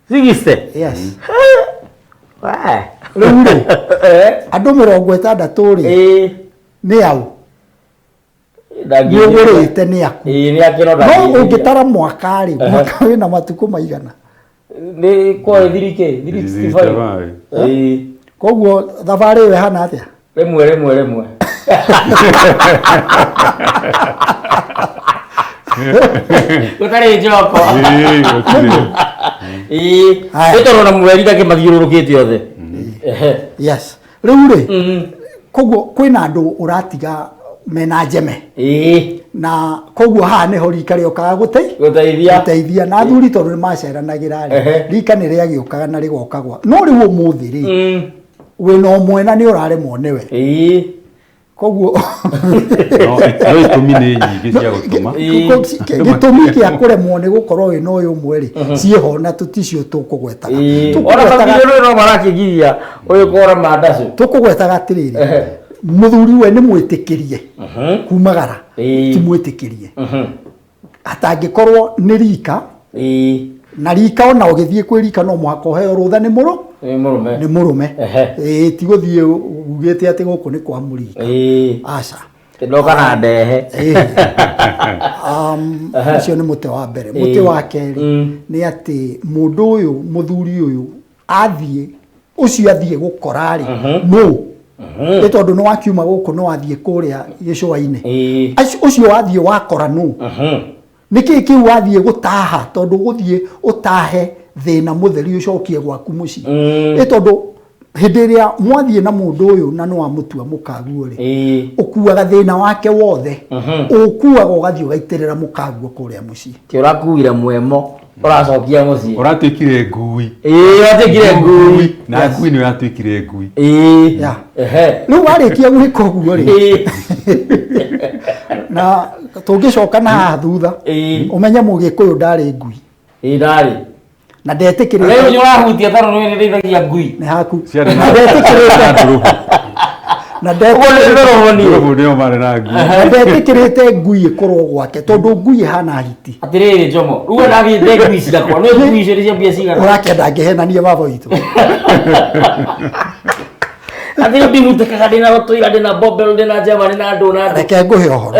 Sixty? Yes. Wee. Rĩu rĩ, andũ 60 rĩ, nĩ aũ? Ndangĩthĩ. Nĩ ũgũrĩte nĩ aku. Ĩĩ, nĩ akĩro No ndangĩthĩ. ũngĩtara mwaka rĩ, mwaka wĩna matukũ maigana? Nĩ kwa thiri kĩ? Thiri Thiri sixty five. five. Ĩĩ. Koguo thabarĩ ĩyo ĩhana atĩa? Rĩmwe, rĩmwe, rĩmwe. Gũtarĩ njoko. Ĩĩ, gũtirĩ. Ĩĩ. Haya. Nĩ tondũ ona mweri ndakĩmathiũrũrũkĩte othe. Yes. Rĩu rĩ, koguo kwĩna andũ ũratiga mena njeme. Na koguo haha nĩho rika rĩokaga Gũteithia. gũteithia. Na athuri tondũ nĩ maceranagĩra rĩ, rika nĩ rĩagĩũkaga na rĩgoka gwa. No rĩu ũmũthĩ rĩ, wĩna ũmwe na nĩ ũraremwo nĩwe. Koguo No itũmi nĩ nyingĩ cia gũtũma. Gĩtũmi kĩa kũremwo nĩ gũkorwo wĩna ũyũ ũmwe rĩ, ciĩho na tũticio tũkũgwetaga. Ona bamĩrĩ rĩu no marakĩgiria ũyũ kũra mandacu. Tũkũgwetaga atĩrĩrĩ, mũthuri we nĩ mwĩtĩkĩrie kumagara, ti mwĩtĩkĩrie. Atangĩkorwo nĩ rika, na rika ona ũgĩthiĩ kwĩ rika no mũhaka ũheo rũtha nĩ mũrũ? Nĩ mũrũme. Nĩ mũrũme. Ĩĩ, ti gũthiĩ ugĩte atĩ gũkũ nĩ kwa mũrika. Aca. Ndoka na ndehe. Ũcio nĩ mũtĩ wa mbere. Mũtĩ wa kerĩ nĩ atĩ mũndũ ũyũ, mũthuri ũyũ, athiĩ, ũcio athiĩ gũkora rĩ, nũ? Nĩ tondũ nĩ wakiuma gũkũ nĩ wathiĩ kũrĩa gĩcũa-inĩ. Ũcio wathiĩ wakora nũ? Nĩ kĩĩ kĩu wathiĩ gũtaha? Tondũ gũthiĩ ũtahe thĩna mũtheri ũcokie gwaku mũciĩ. Nĩ tondũ hĩndĩ ĩrĩa mwathiĩ na mũndũ ũyũ na nĩ wamũtua mũkaguo rĩ, ũkuaga thĩna wake wothe. Ũkuaga ũgathiĩ ũgaitĩrĩra mũkaguo kũrĩa mũciĩ. Ti ũrakuire mwemo, ũracokia mũciĩ. Ũratuĩkire ngui. Ĩĩ, ũratuĩkire ngui. Na ngui nĩ ũratuĩkire ngui. Rĩu warĩkia gwĩka ũguo rĩ, na tũngĩcoka na haha thutha, ũmenye mũgĩkũyũ ndarĩ ngui. Ĩĩ, ndarĩ. Na ndetĩkĩrĩte. Rĩu nĩ ũrahutia tondũ nĩ ũrĩithagia ngui. Nĩ haku. Ciarĩ Na na ndetĩkĩrĩte. ndũrũhũ. Na Ũguo nĩ ndũrũhũ niĩ. Ndũrũhũ nĩo marĩ na ngui. Na ndetĩkĩrĩte ngui ĩkorwo gwake tondũ ngui ĩhana hiti. Atĩrĩrĩ Njomo, rĩu we ndathiĩte ngui ciakwa, nĩ ngui icio nĩ cia mbia cigana? Ũrakĩenda ngĩhenanie baba witũ? Atĩ rĩu ndihutĩkaga ndĩna rotũira, ndĩna bombel, ndĩna njema, ndĩna ndũ na ndũ. Reke ngũhe ũhoro.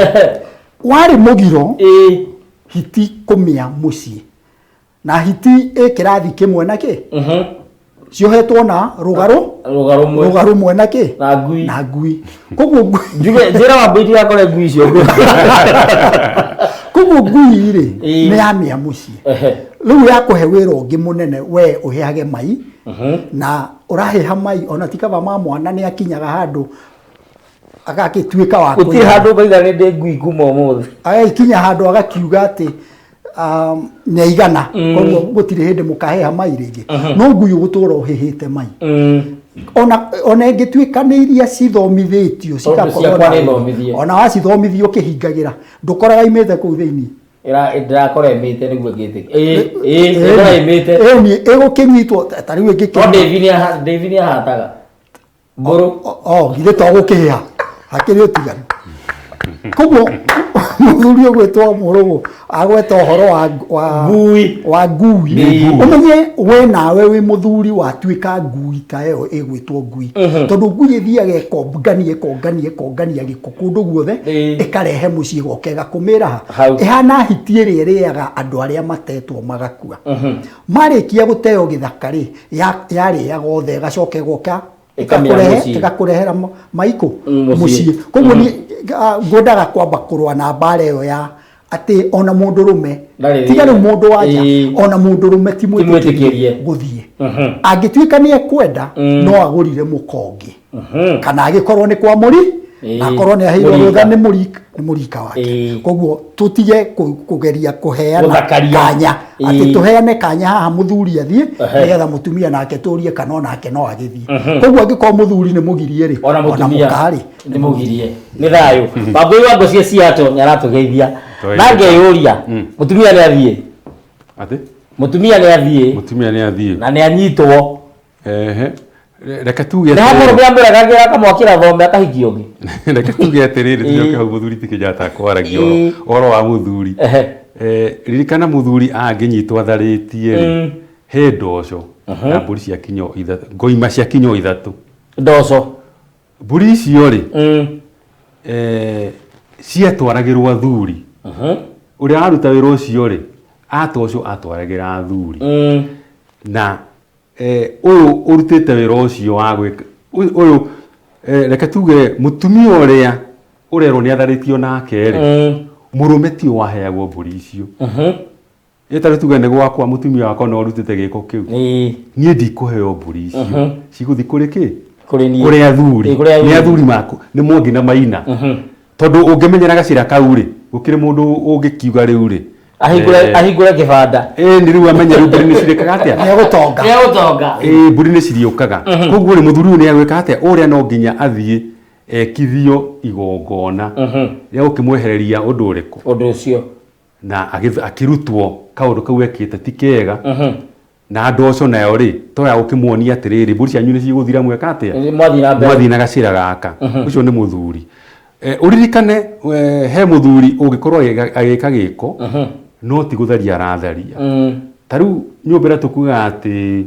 Warĩ mũgiro hiti kũmĩa mũciĩ. Na hiti ĩ kĩrathi kĩmwe na kĩ? Ciohetwo na rũgarũ Rũga rũmwe. Rũga rũmwe na kĩ? Na ngui. Na ngui. Koguo ngui Njuge njĩra wa mbui tigakore ngui icio. Koguo ngui rĩ nĩ yamĩa mũciĩ. Rĩu yakũhe wĩra ũngĩ mũnene, we ũheage mai na ũrahĩha mai ona ti kaba ma mwana nĩ akinyaga handũ agagĩtuĩka wa Gũtirĩ kũigana. handũ ngaiga nĩ ndĩ ngui kuma ũmũthĩ. Agagĩkinya handũ agakiuga atĩ nĩaigana, koguo gũtirĩ hĩndĩ mũkaheha mai rĩngĩ. No ngui ũgũtũra ũhĩhĩte mai. Ona ĩngĩtuĩka nĩ iria cithomithĩtio Tondũ cigakorwo ciakwa na nĩ ũũgĩ. thomithie. Ona wacithomithio ũkĩhingagĩra ndũkoraga imĩte kũu thĩinĩ. Ĩra ndĩrakora ĩmĩte nĩguo ngĩtĩkia. Ĩĩ, ĩĩ, ĩkora ĩmĩte. Ĩni ĩgũkĩnyitwo ta rĩu No ĩngĩkĩ Dave nĩ ahataga. Ngũrũ. O githĩ to gũkĩhĩa hakĩrĩ ũtiganu. Koguo mũthuri ũgwĩtwo mũrũgũ agweta ũhoro wa Ngui. Wa ngui. Ũmenye we nawe wĩ mũthuri watuĩka ngui ta ĩyo ĩgwĩtwo ngui, tondũ ngui ĩthiaga ĩkongania ĩkongania ĩkongania gĩko kũndũ guothe, ĩkarehe mũciĩ goka ĩgakũmĩra ha. Hau. Ĩhana hiti ĩrĩa ĩrĩaga andũ arĩa matetwo magakua. Marĩkia gũteo gĩthaka rĩ, yarĩaga othe, ĩgacoka ĩgoka Ĩkamĩa mũciĩ. Ĩgakũrehera maikũ Mũciĩ. Mũciĩ. Koguo niĩ ngwendaga kwamba kũrũa na mbara ĩyo ya atĩ ona mũndũrũme Ndarĩ tiga wĩra. rĩu mũndũ wanja, ona mũndũrũme ti mwĩtĩkĩrie. mwĩtĩkĩrie gũthiĩ. Angĩtuĩka nĩ ekwenda, no agũrire mũkongi kana agĩkorwo nĩ kwa mũri na akorwo nĩ aheirwo Mũrika. rũtha nĩ mũrika wake. Koguo tũtige kũgeria kũheana Gũthakaria. kanya atĩ tũheane kanya haha mũthuri athiĩ nĩgetha mũtumia nake tũrie kana onake no agĩthiĩ. Koguo angĩkorwo mũthuri nĩ mũgirie rĩ, Ona mũtumia mũka rĩ nĩ mũgirie. Nĩ thayũ. Wambui wa ngũcia Seattle nĩ aratũgeithia. Twageithĩka. Na ngeyũria, mũtumia nĩ athiĩ. Atĩ? Mũtumia nĩ athiĩ. Mũtumia nĩ athiĩ. Na nĩ anyitwo. Ehe. Reke tuge Nĩ atĩrĩrĩ. hamũrũme amũragagĩra akamwakĩra thome akahikia ũngĩ. Reke tuge atĩrĩrĩ, tũcoke hau mũthuri ti Kenyatta kwaragia ũhoro ũhoro wa mũthuri. Ririkana mũthuri angĩnyitwo atharĩtie rĩ, he ndoco na mbũri cia kinyo ithatũ, ngoima cia kinyo ithatũ. Ndoco. Mbũri icio rĩ, ciatwaragĩrwo athuri. Ũrĩa waruta wĩra ũcio rĩ, atoco atwaragĩra athuri. Na ũyũ ũrutĩte wĩra ũcio wa gwĩka ũyũ, reke tuge mũtumia ũrĩa ũrerwo nĩ atharĩtio nake rĩ, mũrũme tiwe waheagwo mbũri icio. Ĩ tarĩu tuge nĩ gwakwa mũtumia wakwa no ũrutĩte gĩko kĩu, niĩ ndikũheo mbũri icio, cigũthiĩ kũrĩ kĩ? Kũrĩ niĩ. Kũrĩ athuri. Ĩĩ, kũrĩ athuri. Nĩ athuri maku nĩ mwangi na maina, tondũ ũngĩmenyera gacĩra kau rĩ, gũkĩrĩ mũndũ ũngĩkiuga rĩu rĩ Ahingũre ahingũre kĩbanda. Ĩ nĩ rĩu amenye rĩu mbũri nĩ cirĩkaga atĩa? Nĩ egũtonga. Nĩ egũtonga. Ĩ mbũri nĩ ciriũkaga. Koguo rĩ, mũthuri ũyũ nĩ agwĩka atĩa? Ũrĩa no nginya athiĩ ekithio igongona rĩa gũkĩmwehereria ũndũ ũrĩkũ? Ũndũ ũcio. Na akĩrutwo kaũndũ kau ekĩte ti kega. Na ndoco nayo rĩ, to ya gũkĩmuonia atĩrĩrĩ, mbũri cianyu nĩ cigũthira mweka atĩa? Mwathiĩ na mbere. Mwathiĩ na gacĩra gaka. Ũcio nĩ mũthuri. Ũririkane he mũthuri ũngĩkorwo agĩka gĩko no ti gũtharia aratharia. Ta rĩu nyũmba ĩrĩa tũkugaga atĩ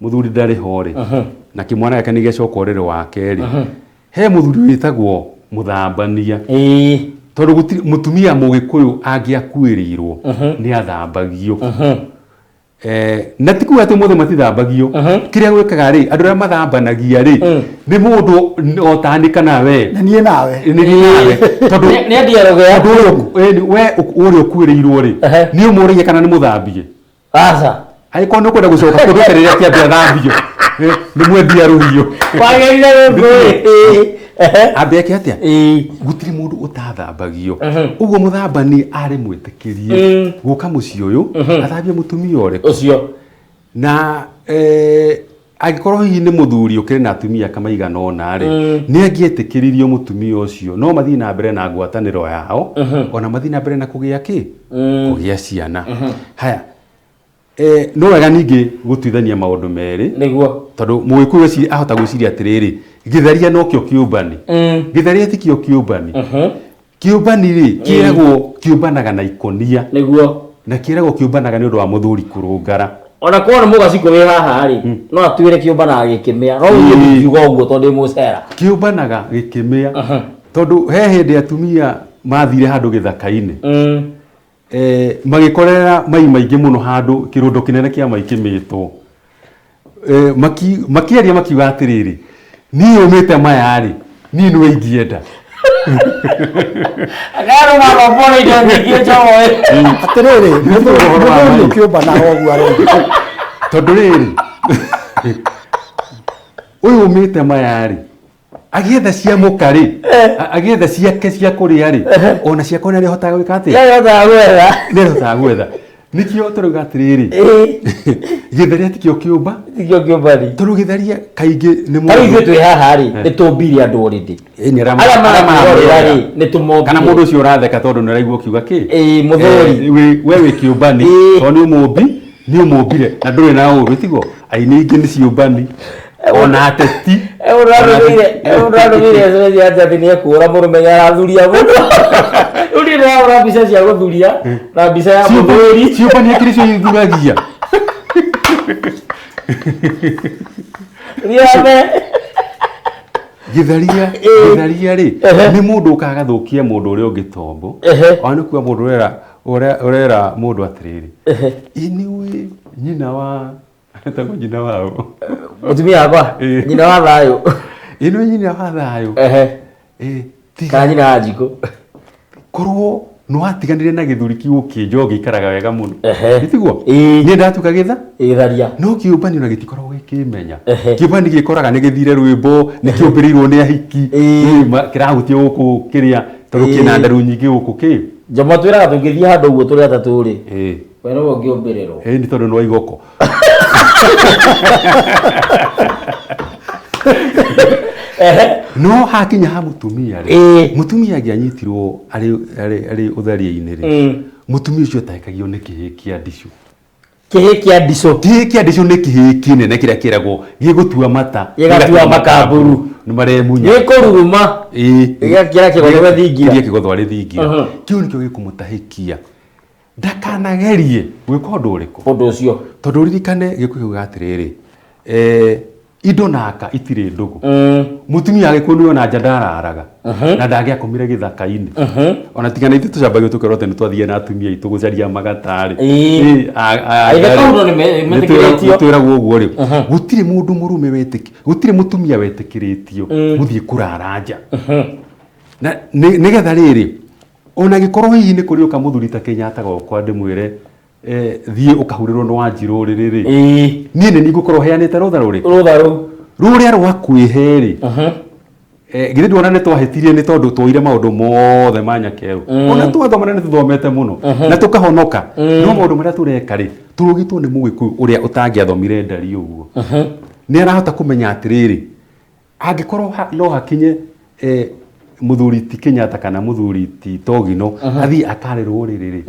mũthuri ndarĩ ho rĩ, na kĩmwana gĩake nĩ gĩacoka ũrĩrĩ wake rĩ, he mũthuri wĩtagwo mũthambania. Tondũ gũtirĩ mũtumia mũgĩkũyũ angĩakuĩrĩirwo nĩ athambagio. Na ti kuga atĩ ũmũthĩ matithambagio. Kĩrĩa gwĩkaga rĩ, andũ arĩa mathambanagia rĩ, nĩ mũndũ o tani kana we. Nĩ niĩ nawe. Nĩ niĩ nawe, tondũ Nĩ endia rũgĩa. Tondũ ũyũ we ũrĩa ũkuĩrĩirwo rĩ, nĩ ũmũragia kana nĩ mũthambie? Aca. Angĩkorwo nĩ ũkwenda gũcoka kũndũ rĩrĩa kĩambe athambio, nĩ mwendia rũhiũ. Wagĩrĩire gũkũ. Ambe eke atĩa? Gũtirĩ mũndũ ũtathambagio. Ũguo mũthambani arĩ mwĩtĩkĩrie gũka mũciĩ ũyũ athambie mũtumia ũrĩkũ? Ũcio. Na angĩkorwo hihi nĩ mũthuri ũkĩrĩ na atumia kamaigana ũna rĩ, nĩ angĩetĩkĩririo mũtumia ũcio no mathiĩ na mbere na ngwatanĩro yao, ona mathiĩ na mbere na kũgĩa kĩ? Kũgĩa ciana. Haya, no wega ningĩ gũtuithania maũndũ merĩ. Nĩguo. Tondũ mũgĩkũyũ ahota gwĩciria atĩrĩrĩ, Gĩtharia nokĩo kĩũmbani. Gĩtharia tikĩo kĩũmbani. Kĩũmbani rĩ, kĩragwo kĩũmbanaga na ikũnia. Nĩguo. Na kĩragwo kĩũmbanaga nĩ ũndũ wa mũthuri kũrũngara. Ona korwo nĩ mũgacikũ wĩ haha rĩ, no atuĩre kĩũmbanaga gĩkĩmĩa. No niĩ ndingiuga ũguo tondũ ndĩ mũcera. Kĩũmbanaga gĩkĩmĩa. Tondũ he hĩndĩ atumia mathire handũ gĩthaka-inĩ. Magĩkorera mai maingĩ mũno handũ kĩrũndo kĩnene kĩa mai kĩmĩtwo. Makĩaria makiuga atĩrĩrĩ, niĩ ũmĩte maya rĩ, niĩ nĩwe ingĩenda. Akarũma mabora indo nyingĩ njomo. Atĩrĩrĩ, Nĩ ũhoro wa mũthuri mai. ũkĩũmbanaga ũguo arenda. Tondũ rĩrĩ, ũyũ ũmĩte maya rĩ, agĩetha cia mũka rĩ, agĩetha ciake cia kũrĩa rĩ, ona ciakwa nĩ arĩhotaga gwĩka atĩa? Nĩarĩhotaga gwetha. Nĩ arĩhotaga gwetha. Nĩkĩo tũrauga atĩrĩrĩ, gĩtharia tikĩo kĩũmba, Tikĩo kĩũmbani. Tondũ gĩtharia kaingĩ nĩ Ta rĩu ithuĩ mũndũ. twĩ haha rĩ, nĩ tũmbire andũ already. Ĩĩ, nĩ arĩa Arĩa arĩa maratwĩrorera rĩ, nĩ tũmombire. Kana mũndũ ũcio ũratheka tondũ nĩ araigua ũkiuga kĩ? Ĩĩ, mũthuri. We wĩ kĩũmbani, tondũ nĩ ũmũmbi, nĩ ũmũmbire na ndũrĩ na ũũru, tiguo? Aini aingĩ nĩ ciũmbani, ona ateti. Mũndũ arũmĩire SMS ya atĩ nĩ ekũra mũrũme nĩ arathuria mũno. Rĩu niĩ ndĩrahũra mbica cia gũthuria na mbica ya mũthuri. Ciũmbani akĩrĩ cio ithuragia. Thiame. Gĩtharia, gĩtharia rĩ, nĩ mũndũ ũkaga agathũkia mũndũ ũrĩa ũngĩ tombo. Ona nĩ kuga mũndũ ũrera, ũrera mũndũ atĩrĩrĩ, ĩ nĩũĩ nyina wa, etagwo nyina wa ũ? Mũtumia wakwa, nyina wa thayũ. Ĩ nĩũĩ nyina wa thayũ? Tiga. Kana nyina wa Njikũ. Korwo nĩ watiganire na gĩthuri kĩu ũkĩnja ũngĩikaraga wega mũno. Nĩ tiguo? Niĩ ndatuĩka gĩtha? Gĩtharia. No kĩũmbani ona gĩtikoragwo gĩkĩmenya. Kĩũmbani gĩkoraga nĩ gĩthire rwĩmbo, nĩ kĩũmbĩrĩirwo nĩ ahiki, kĩrahutia gũkũ kĩrĩa, tondũ kĩna nderu nyingĩ gũkũ kĩ. Njomo twĩraga tũngĩthiĩ handũ ũguo tũrĩ atatũ rĩ, we nĩwe ũngĩũmbĩrĩrwo. Ĩĩ, nĩ tondũ nĩ wa igoko. No hakinya ha mũtumia rĩ, mũtumia angĩanyitirwo arĩ ũtharia-inĩ rĩ, mũtumia ũcio atahĩkagio nĩ kĩhĩĩ kĩa ndicũ. Kĩhĩĩ kĩa ndicũ. Kĩhĩĩ kĩa ndicũ nĩ kĩhĩĩ kĩnene kĩrĩa kĩragwo gĩgũtua mata. Gĩgatua makamburu. Nĩ maremunya. Gĩkũruruma. Gĩgakĩra kĩgotho gĩa thingira. Kĩrĩa kĩgotho arĩ thingira. Kĩu nĩkĩo gĩkũmũtahĩkia. Ndakanagerie gwĩka ũndũ ũrĩkũ? Ũndũ ũcio. Tondũ ũririkane gĩkũyũ kiugaga atĩrĩrĩ, indo na aka itirĩ ndũgũ. Mũtumia agĩkũyũ nĩ ona nja ndararaga. Na ndangĩakomire gĩthaka-inĩ. Ona tiga na ithuĩ tũcambagio tũkerwo atĩ nĩ twathire na atumia aitũ gũcaria magatarĩ. Aithe kau no nĩ metĩkĩrĩtio. Nĩ twĩragwo ũguo rĩ. Gũtirĩ mũndũ mũrũme wetĩkĩ, gũtirĩ mũtumia wetĩkĩrĩtio gũthiĩ kũrara nja. Na nĩgetha rĩrĩ, ona gĩkorwo hihi nĩ kũrĩ ũka mũthuri ta Kenyatta gwakwa ndĩmwĩre, thiĩ ũkahurĩrwo nĩ Wanjirũ rĩrĩ rĩ. Niĩ nĩ niĩ ngũkorwo heanĩte rũtha rũrĩkũ? Rũtha rũu. Rũrĩa rwa kwĩhe rĩ. Githĩ ndwona nĩ twahĩtirie nĩ tondũ twoire maũndũ mothe ma nyakerũ. Ona twathoma na nĩ tũthomete mũno. Na tũkahonoka. No maũndũ marĩa tũreka rĩ, tũrũgĩtwo nĩ Mũgĩkũyũ ũrĩa ũtangĩathomire ndari ũguo. Nĩ arahota kũmenya atĩrĩrĩ, angĩkorwo no hakinye mũthuri ti Kenyatta kana mũthuri ti Togino, athiĩ akarĩrwo rĩrĩ rĩ,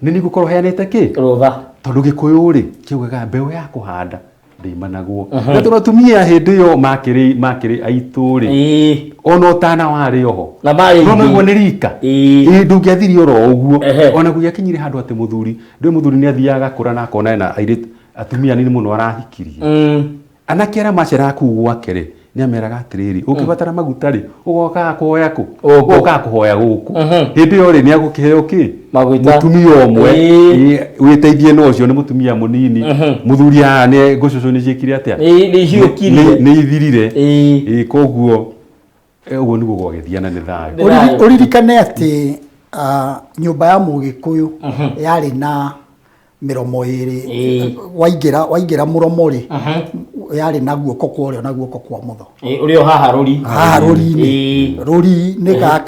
nĩ niĩ ngũkorwo heanĩte kĩ? Rũtha. Tondũ Gĩkũyũ rĩ, kĩugaga mbeũ ya kũhanda ndĩimanagwo. Na tondũ atumia hĩndĩ ĩyo makĩrĩ aitũ rĩ, ona ũtana warĩ oho. Na marĩ No aingĩ. naguo nĩ rika. Ndũngĩathire oro ũguo. Ona gũgĩakinyire handũ atĩ mũthuri, ndũĩ mũthuri nĩ athiaga agakũra na akona ena airĩtu, atumia anini mũno arahikirie. Anake arĩa maceraga kũu gwake rĩ, nĩ ameraga atĩrĩrĩ, ũngĩbatara maguta rĩ, ũgokaga kũhoya kũ? Ũgokaga kũhoya gũkũ. Hĩndĩ ĩyo rĩ, nĩ agũkĩheo kĩ? Maguta. Mũtumia ũmwe. Wĩteithie na ũcio nĩ mũtumia mũnini. Mũthuri haha nĩ ngũcũcũ nĩ ciĩkire atĩa? Nĩ ihiũkirie. Nĩ ithirire. Koguo ũguo nĩguo gwagĩthiana nĩ thayũ. Ũririkane atĩ nyũmba ya Mũgĩkũyũ yarĩ na mĩromo ĩrĩ. Waingĩra mũromo rĩ, yarĩ na guoko kwa ũrĩo na guoko kwa ũmotho. Ũrĩ o haha rũri. Haha rũri-inĩ. Rũri nĩ ga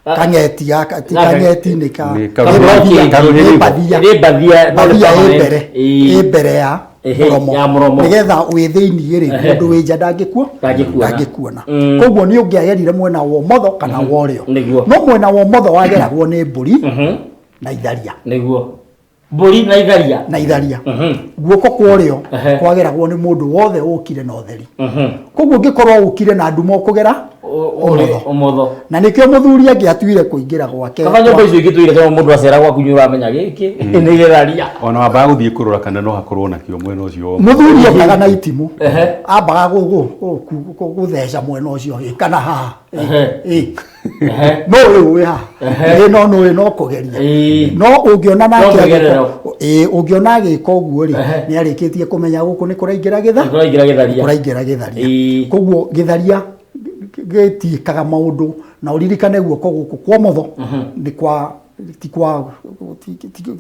kang'eti gaka, ti kang'eti nĩ ka Nĩ nĩ mbathia, karũhĩrĩgo. nĩ mbathia. Nĩ mbathia, no nĩ Mbathia ĩ permanent. mbere, ĩ mbere ya mũromo. Ya mũromo. Nĩgetha wĩ thĩiniĩ rĩ, mũndũ wĩ nja Ndangĩkuona. ndangĩkuona. Koguo nĩ ũngĩagerire mwena wa ũmotho kana wa ũrĩo. Nĩguo. No mwena wa ũmotho wageragwo nĩ mbũri na itharia. Nĩguo. Mbũri na itharia. Na itharia. Guoko kwa ũrĩo kwageragwo nĩ mũndũ wothe ũkire na ũtheri. Koguo ũngĩkorwo ũkire na nduma ũkũgera ũmotho. Ũmotho. Na nĩkĩo mũthuri angĩatuire kũingĩra gwake. Kaba nyũmba icio ingĩ tũire tondũ mũndũ acera gwaku nĩ ũramenya gĩkĩ nĩ gĩtharia. Ona wambaga gũthiĩ kũrora kana no hakorwo nakĩo mwena ũcio. Mũthuri okaga na itimũ. Ambaga gũtheca mwena ũcio ĩ kana haha. Ĩ. No ũyũ wĩ haha. Ĩ no nĩ no kũgeria. No ũngĩona nake mwĩgerero. Ĩ ũngĩona agĩka ũguo rĩ, nĩ arĩkĩtie kũmenya gũkũ nĩ kũraingĩra gĩtha. Kũraingĩra gĩtharia. Kũraingĩra gĩtharia. Koguo gĩtharia gĩtiĩkaga maũndũ na ũririkane guoko gũkũ kwa ũmotho nĩ kwa ti kwa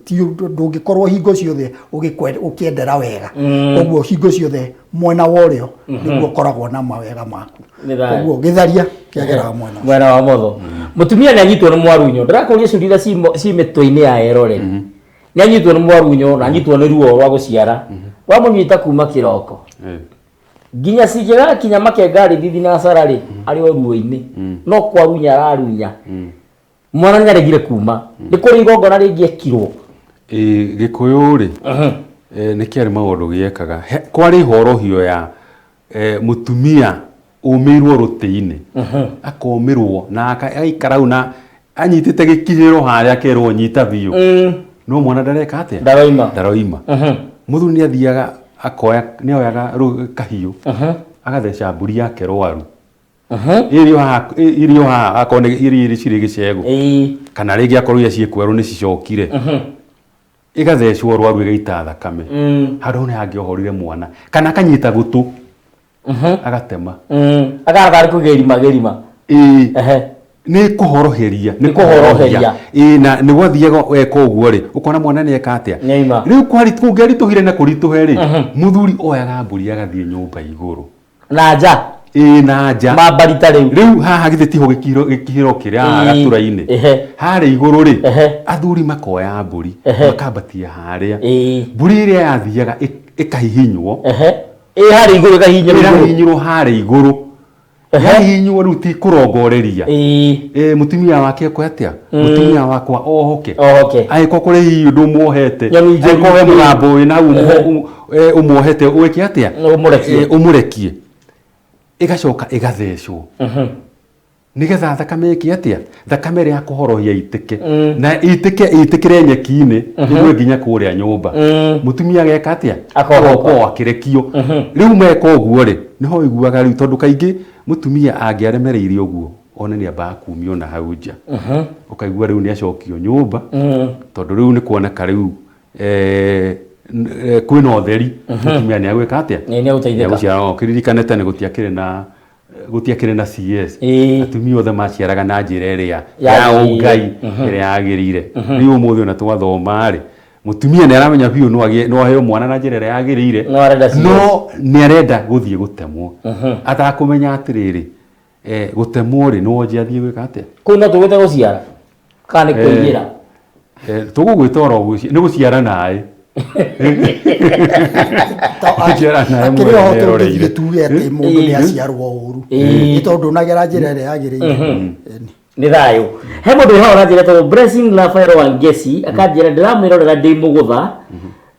ti ndũngĩkorwo hingo ciothe ũkĩendera wega. Koguo hingo ciothe mwena wa ũrĩo nĩguo ũkoragwo na mawega maku. Koguo gĩtharia kĩageraga mwena mwena wa ũmotho. Mũtumia nĩ anyitwo nĩ mwarunyo. Ndĩrakũria ciũria iria ci mĩtwe-inĩ ya eroreri. Nĩ anyitwo nĩ mwarunyo na anyitwo nĩ ruo rwa gũciara. Rwamũnyita kuma kĩroko. Nginya cingĩgakinya makenga rĩthithi na cara rĩ, arĩ o ruo-inĩ. No kwarunya ararunya. Mwana nĩ aregire kuma. Nĩ kũrĩ igongona rĩngĩekirwo. Gĩkũyũ rĩ, nĩ kĩarĩ maũndũ gĩekaga. Kwarĩ horohio ya mũtumia ũmĩirwo rũtĩ-inĩ. Akomĩrwo na agaikara hau na anyitĩte gĩkihĩro harĩa akerwo nyita biũ. No mwana ndareka atĩa? Ndaroima. Ndaroima. Mũthuri nĩ athiaga akoya, nĩ oyaga kahiũ, agatheca mbũri yake rwaru. Irio haha akorwo nĩ irio iria cirĩ gĩcegũ. Kana rĩngĩ akorwo iria ciĩ kwerũ nĩ cicokire. Ĩgathecwo rwaru ĩgaita thakame. Handũ hau nĩ hangĩohorire mwana. Kana akanyita gũtũ. Agatema. Akara tarĩ kũgĩrima gĩrima. Nĩ kũhoroheria, nĩ kũhoroheria. Na nĩ gwathiaga weka ũguo rĩ, ũkona mwana nĩ eka atĩa? Nĩaima. Rĩu kũngĩaritũhire na kũritũhe rĩ, mũthuri oyaga mbũri agathiĩ nyũmba igũrũ. Na nja. Na nja. Mambarita rĩu. Rĩu haha githĩ tiho gĩkihĩro kĩrĩa haha gatũra-inĩ. Harĩa igũrũ rĩ, athuri makoya mbũri, makambatia harĩa. Mbũri ĩrĩa yathiaga ĩkahihinywo. Harĩa igũrũ ĩkahihinywo. Ĩrahihinywo harĩa igũrũ. Yahihinywo rĩu ti kũrongoreria. Mũtumia wake ekwo atĩa? Mũtumia wakwa ohoke. Ohoke. Angĩkorwo kũrĩ hihi ũndũ ũmuohete. Angĩkorwo he mũgambo wĩna hau ũmuohete ũĩke atĩa? Ũmũrekie. Ũmũrekie. Ĩgacoka ĩgathecwo. Nĩgetha thakame ĩke atĩa? Thakame ĩrĩa ya kũhorohia ĩitĩke. Na ĩitĩke ĩitĩkĩre nyeki-inĩ ĩgwe nginya kũrĩa nyũmba. Mũtumia ageka atĩa? Akohoka. Agoka akĩrekio. Rĩu meka ũguo rĩ, nĩho ũiguaga rĩu tondũ kaingĩ mũtumia angĩaremereire ũguo one nĩ ambaga kumio na hau nja. Ũkaigua rĩu nĩ acokio nyũmba tondũ rĩu nĩ kuoneka rĩu kwĩna ũtheri. Mũtumia nĩ agwĩka atĩa? Nĩ agũteithĩka. Nĩ agũciara. Ũkĩririkane tene gũtiakĩrĩ na gũtiakĩrĩ na CS. Atumia othe maciaraga na njĩra ĩrĩa ya ũngai ĩrĩa yagĩrĩire. Rĩu ũmũthĩ ona twathoma rĩ, mũtumia nĩ aramenya biũ no aheo mwana na njĩra ĩrĩa yagĩrĩire, No arenda CS. no nĩ arenda gũthiĩ gũtemwo. Atakũmenya atĩrĩrĩ, gũtemwo rĩ, no onje athiĩ gwĩka atĩa? Kũu no tũgwĩte gũciara? Kana nĩ kũingĩra? Tũgũgwĩta oro nĩ gũciara naĩ. Gũciara naĩ Akĩrĩ oho mwene tũngĩthiĩ eroreire. tuge atĩ mũndũ nĩ aciarwo ũru. Nĩ tondũ ũnagera njĩra ĩrĩa yagĩrĩire. Nĩ thayũ. He mũndũ wĩ haha ũranjĩra etagwo Blessing Rafael Wangeci, akanjĩra ndĩramwĩrorera ndĩ mũgũtha,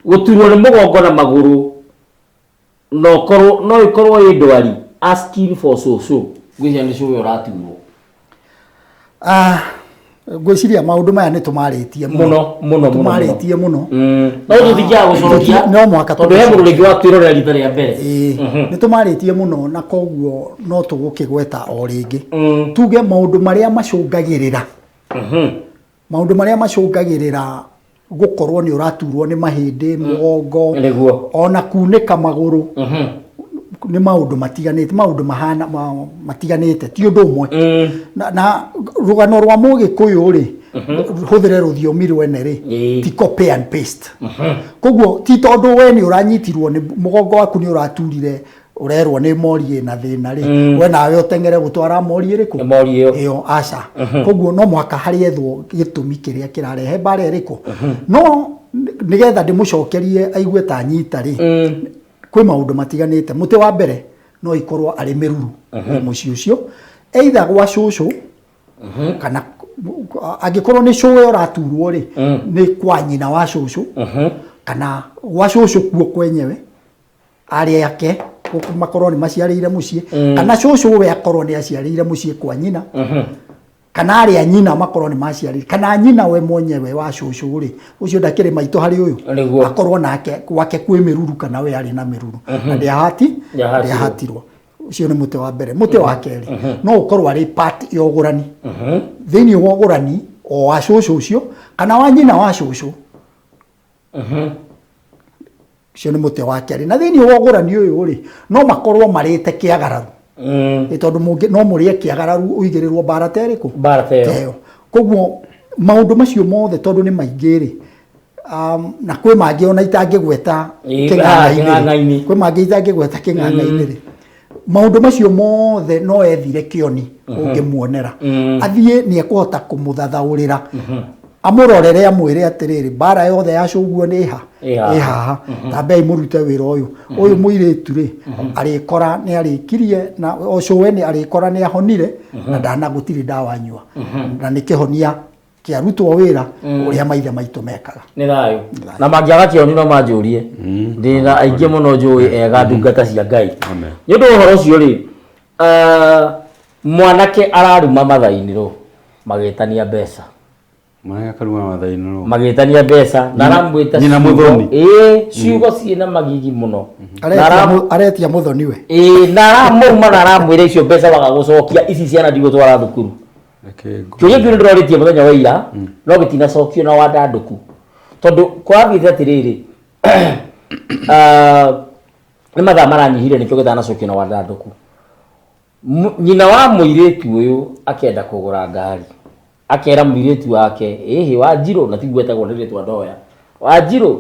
gũturwo nĩ mũgongo na magũrũ no korwo no ĩkorwo ĩ ndwari, asking for cũcũ. Ngwĩciria nĩ cũwe ũraturwo. Ngwĩciria maũndũ maya nĩ tũmarĩtie mũno. Mũno, mũno, mũno. Tũmarĩtie mũno. No tũtingĩaga gũcokia. No mũhaka Tondũ he mũndũ rĩngĩ watwĩrorera rita rĩa mbere. Nĩ tũmarĩtie mũno na koguo no tũgũkĩgweta o rĩngĩ. Tuge maũndũ marĩa macũngagĩrĩra. Maũndũ marĩa macũngagĩrĩra gũkorwo nĩ ũraturwo nĩ mahĩndĩ, mũgongo, Nĩguo. ona kunĩka magũrũ. Nĩ maũndũ matiganĩte, maũndũ mahana, matiganĩte, ti ũndũ ũmwe. Na rũgano rwa Mũgĩkũyũ rĩ, hũthĩre rũthiomi rwene rĩ, ti copy and paste. Koguo ti tondũ we nĩ ũranyitirwo nĩ mũgongo waku nĩ ũraturire ũrerwo nĩ mori ĩna thĩna rĩ, we nawe ũteng'ere gũtwara mori ĩrĩkũ? Mori ĩyo. Ĩyo, aca. Koguo no mũhaka harĩethwo gĩtũmi kĩrĩa kĩrarehe mbara ĩrĩkũ. No nĩgetha ndĩmũcokerie aigue ta anyita rĩ, kwĩ maũndũ matiganĩte. Mũtĩ wa mbere no ikorwo arĩ mĩruru mũciĩ ũcio, either gwa cũcũ kana Angĩkorwo nĩ cũwe ũraturwo rĩ, nĩ kwa nyina wa cũcũ kana gwa cũcũ kuo kwenyewe, arĩa ake gũkũ makorwo nĩ maciarĩire mũciĩ, kana cũcũ we akorwo nĩ aciarĩire mũciĩ kwa nyina, kana arĩa nyina makorwo nĩ maciarĩire, kana nyina we mwenyewe wa cũcũ rĩ, ũcio ndakĩrĩ maitũ harĩ ũyũ. Nĩguo. Akorwo nake gwake kwĩ mĩruru kana we arĩ na mĩruru na ndĩahati Ndĩahatirwo. Ndĩahatirwo. Ũcio nĩ mũtĩ wa mbere. Mũtĩ wa kerĩ no ũkorwo arĩ part ya ũgũrani, thĩinĩ wa ũgũrani o wa cũcũ ũcio kana wa nyina wa cũcũ. Ũcio nĩ mũtĩ wa kerĩ. Na thĩinĩ wa ũgũrani ũyũ rĩ, no makorwo marĩte kĩagararu. Ĩ tondũ mũngĩ no mũrĩe kĩagararu ũigĩrĩrwo mbara ta ĩrĩkũ? Mbara ta ĩyo. Ta ĩyo. Koguo maũndũ macio mothe tondũ nĩ maingĩ rĩ, na kwĩ mangĩ ona itangĩgweta kĩng'ang'a-inĩ rĩ. Kĩng'ang'a-inĩ. Kwĩ mangĩ itangĩgweta kĩng'ang'a-inĩ rĩ, maũndũ macio mothe no ethire kĩoni ũngĩmuonera, athiĩ nĩ ekũhota kũmũthathaũrĩra, amũrorere, amwĩre atĩrĩrĩ, mbara yothe ya cũguo nĩ ha? Ĩ haha. Ĩ haha, tambei mũrute wĩra ũyũ. Ũyũ mũirĩtu rĩ, arĩkora nĩ arĩkirie na o cũwe nĩ arĩkora nĩ ahonire na ndana gũtirĩ ndawa nyua, na nĩ kĩhonia kĩarutwo wĩra ũrĩa maithe maitũ mekaga. Nĩ thayũ. Na mangĩaga kĩoni no manjũrie, ndĩ na aingĩ mũno njũĩ ega ndungata cia Ngai. Amen. Nĩ ũndũ wa ũhoro ũcio rĩ, mwanake araruma mathainĩ rũ magĩtania mbeca. Mwanake akaruma mathainĩ rũ? Magĩtania mbeca na aramwĩta Nyina ciugo- mũthoni. Ĩĩ, ciugo ciĩna magigi mũno. Na Aretia aretia mũthoni we. Ĩĩ, na aramũruma na aramwĩra icio mbeca waga gũcokia ici ciana ndigũtwara thukuru. Reke ngũ- Kĩũria kĩu nĩndĩrorĩtie mũthenya wa ira no gĩtinacokio na wandandũku, tondũ kũrathiĩte atĩrĩrĩ, nĩ mathaa maranyihire nĩkĩo gĩtanacokio na wandandũku. Nyina wa mũirĩtu ũyũ akenda kũgũra ngari, akera mũirĩtu wake, ĩhĩ Wanjirũ, na tiguo etagwo nĩ rĩtwa ndoya, Wanjirũ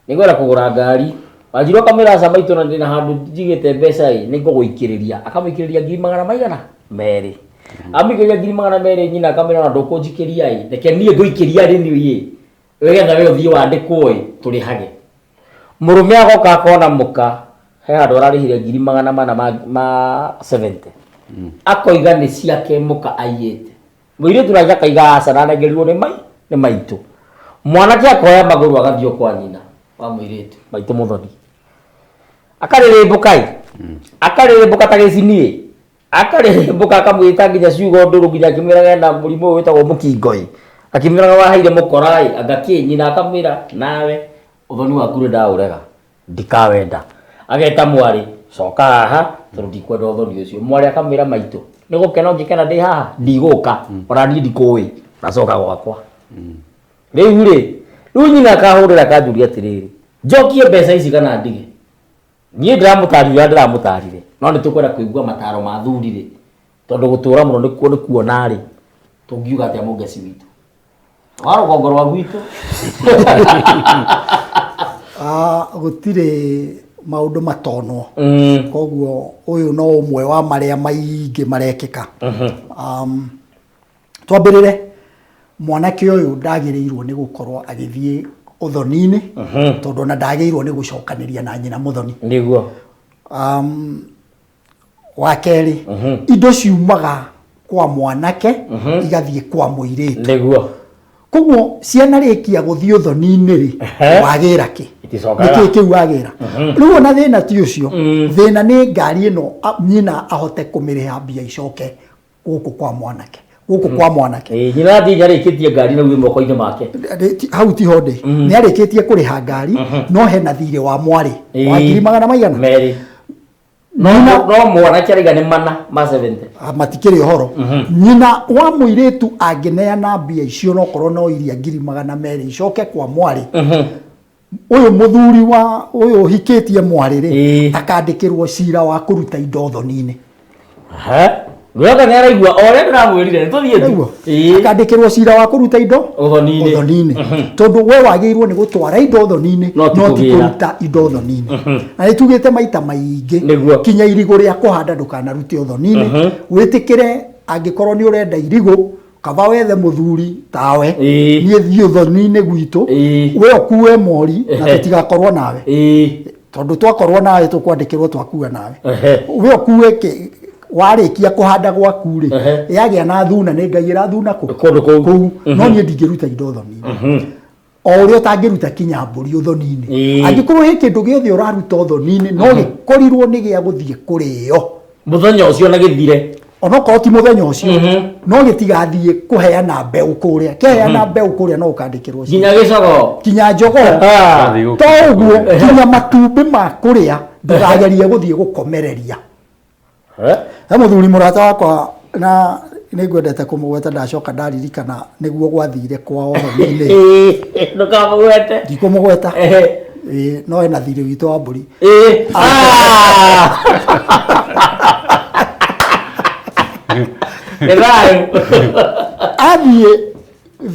nĩngwenda kũgũra ngari. Wanjirũ akamwĩra aca maitũ, na ndĩna handũ njigĩte mbeca ĩ, nĩngũgũikĩrĩria. Akamũikĩrĩria ngiri magana maigana merĩ. Amũikĩrĩria ngiri magana merĩ, nyina akamwĩra ona ndũkũnjikĩria ĩ, reke niĩ ngũikĩria rĩ niĩ, nĩgetha we ũthiĩ wandĩkwo ĩ, tũrĩhage. Mũrũme agoka akona mũka he handũ ararĩhire ngiri magana mana ma 70, akoiga nĩ ciake mũka aiyĩte. Mũirĩtu nake akaiga aca, nanengerirwo nĩ mai nĩ maitũ. Mwanake akoya magũrũ agathiĩ kwa nyina wa mũirĩtu, maitũ mũthoni, akarĩrĩmbũka ĩ, akarĩrĩmbũka ta gĩcinie, akarĩrĩmbũka akamwĩta nginya ciugo ndũrũ, nginya akĩmwĩraga ena mũrimũ ũyũ wĩtagwo mũkingo ĩ, akĩmwĩraga waheire mũkora ĩ, anga kĩ. Nyina akamwĩra nawe ũthoni waku nĩ ndaũrega, ndikawenda. Ageta mwarĩ, coka haha tondũ ndikwenda ũthoni ũcio. Mwarĩ akamwĩra maitũ nĩ gũkena ũngĩkena ndĩ haha, ndigũka ona niĩ ndikũĩ, nacoka gwakwa. Rĩu rĩ, rĩu nyina akahũrĩra akanjũria atĩrĩrĩ, njokie mbeca ici kana ndige? Niĩ ndĩramũtarire ũrĩa ndĩramũtarire, no nĩ tũkwenda kũigua mataro ma athuri rĩ, tondũ gũtũra mũno nĩkuo nĩ kuona rĩ, tũngiuga atĩa mũngeci witũ wa rũgongo rwa gwitũ? Gũtirĩ maũndũ matonwo, koguo ũyũ no ũmwe wa marĩa maingĩ marekĩka. Twambĩrĩre mwanake ũyũ ndagĩrĩirwo nĩ gũkorwo agĩthiĩ ũthoni-inĩ, tondũ ona ndagĩrĩirwo nĩ gũcokanĩria na nyina mũthoni. Nĩguo. Wa kerĩ, indo ciumaga kwa mwanake igathiĩ kwa mũirĩtu. Nĩguo. Koguo ciana rĩkia gũthiĩ ũthoni-inĩ rĩ, wagĩra kĩ? Iticokaga. Nĩkĩ kĩu wagĩra rĩu? Ona thĩna ti ũcio, thĩna nĩ ngari ĩno, nyina ahote kũmĩrĩha mbia icoke gũkũ kwa mwanake, gũkũ kwa mwanake. Ĩĩ, nyina athiĩ nĩarĩkĩtie ngari na wĩ moko-inĩ make. Hau tiho ndĩ. Nĩ arĩkĩtie kũrĩha ngari, no hena thirĩ wa mwarĩ wa ngiri magana maigana? Merĩ. No mwanake araiga nĩ mana ma 70. Matikĩrĩ ũhoro. Nyina wa mũirĩtu angĩneana mbia icio, nokorwo no iria ngiri magana merĩ icoke kwa mwarĩ ũyũ, mũthuri wa ũyũ ũhikĩtie mwarĩ rĩ, akandĩkĩrwo cira wa kũruta indo thoni-inĩ. Rwega nĩ araigua o ũrĩa ndĩramwĩrire nĩ tũthiĩ tu. Nĩguo. Akandĩkĩrwo cira wa kũruta indo ũthoni-inĩ. Ũthoni-inĩ, tondũ we wagĩrĩirwo nĩ gũtwara indo ũthoni-inĩ, No ti no ti kũgĩra. kũruta indo ũthoni-inĩ. Na nĩ tugĩte maita maingĩ, kinya irigũ rĩa kũhanda ndũkanarute ũthoni-inĩ. Wĩtĩkĩre angĩkorwo nĩ ũrenda irigũ, kaba wethe mũthuri tawe. Niĩ thiĩ ũthoni-inĩ gwitũ, we ũkue mori na tũtigakorwo nawe, tondũ twakorwo nawe tũkwandĩkĩrwo twakua nawe. We ũkue Warĩkia kũhanda gwaku rĩ, Ehe. yagĩa na thuna, nĩ Ngai ĩrathuna kũ Kũndũ kũu. Kũu. No niĩ ndingĩruta indo ũthoni-inĩ, o ũrĩa ũtangĩruta kinya mbũri ũthoni-inĩ. Angĩkorwo he kĩndũ gĩothe ũraruta ũthoni-inĩ, no gĩkorirwo nĩ gĩa gũthiĩ kũrĩo Mũthenya ũcio na gĩthire. Onokorwo ti mũthenya ũcio, no gĩtigathiĩ kũheana mbeũ kũrĩa. Kĩheana mbeũ kũrĩa, no ũkandĩkĩrwo cira. Nginya gĩcogoo. Kinya njogoo. Ah. Athiĩ gũkũ- To ũguo, kinya matumbĩ ma kũrĩa ndũkagerie gũthiĩ gũkomereria. Eh? He mũthuri mũrata wakwa, na nĩ ngwendete kũmũgweta, ndacoka ndaririkana nĩguo gwathire kwao thoni-inĩ. Ndũkamũgwete. Ndikũmũgweta. Ehe. Ĩĩ, no ena thirĩ witũ wa mbũri. Ĩĩ. Ah! Nĩ thayũ. Athiĩ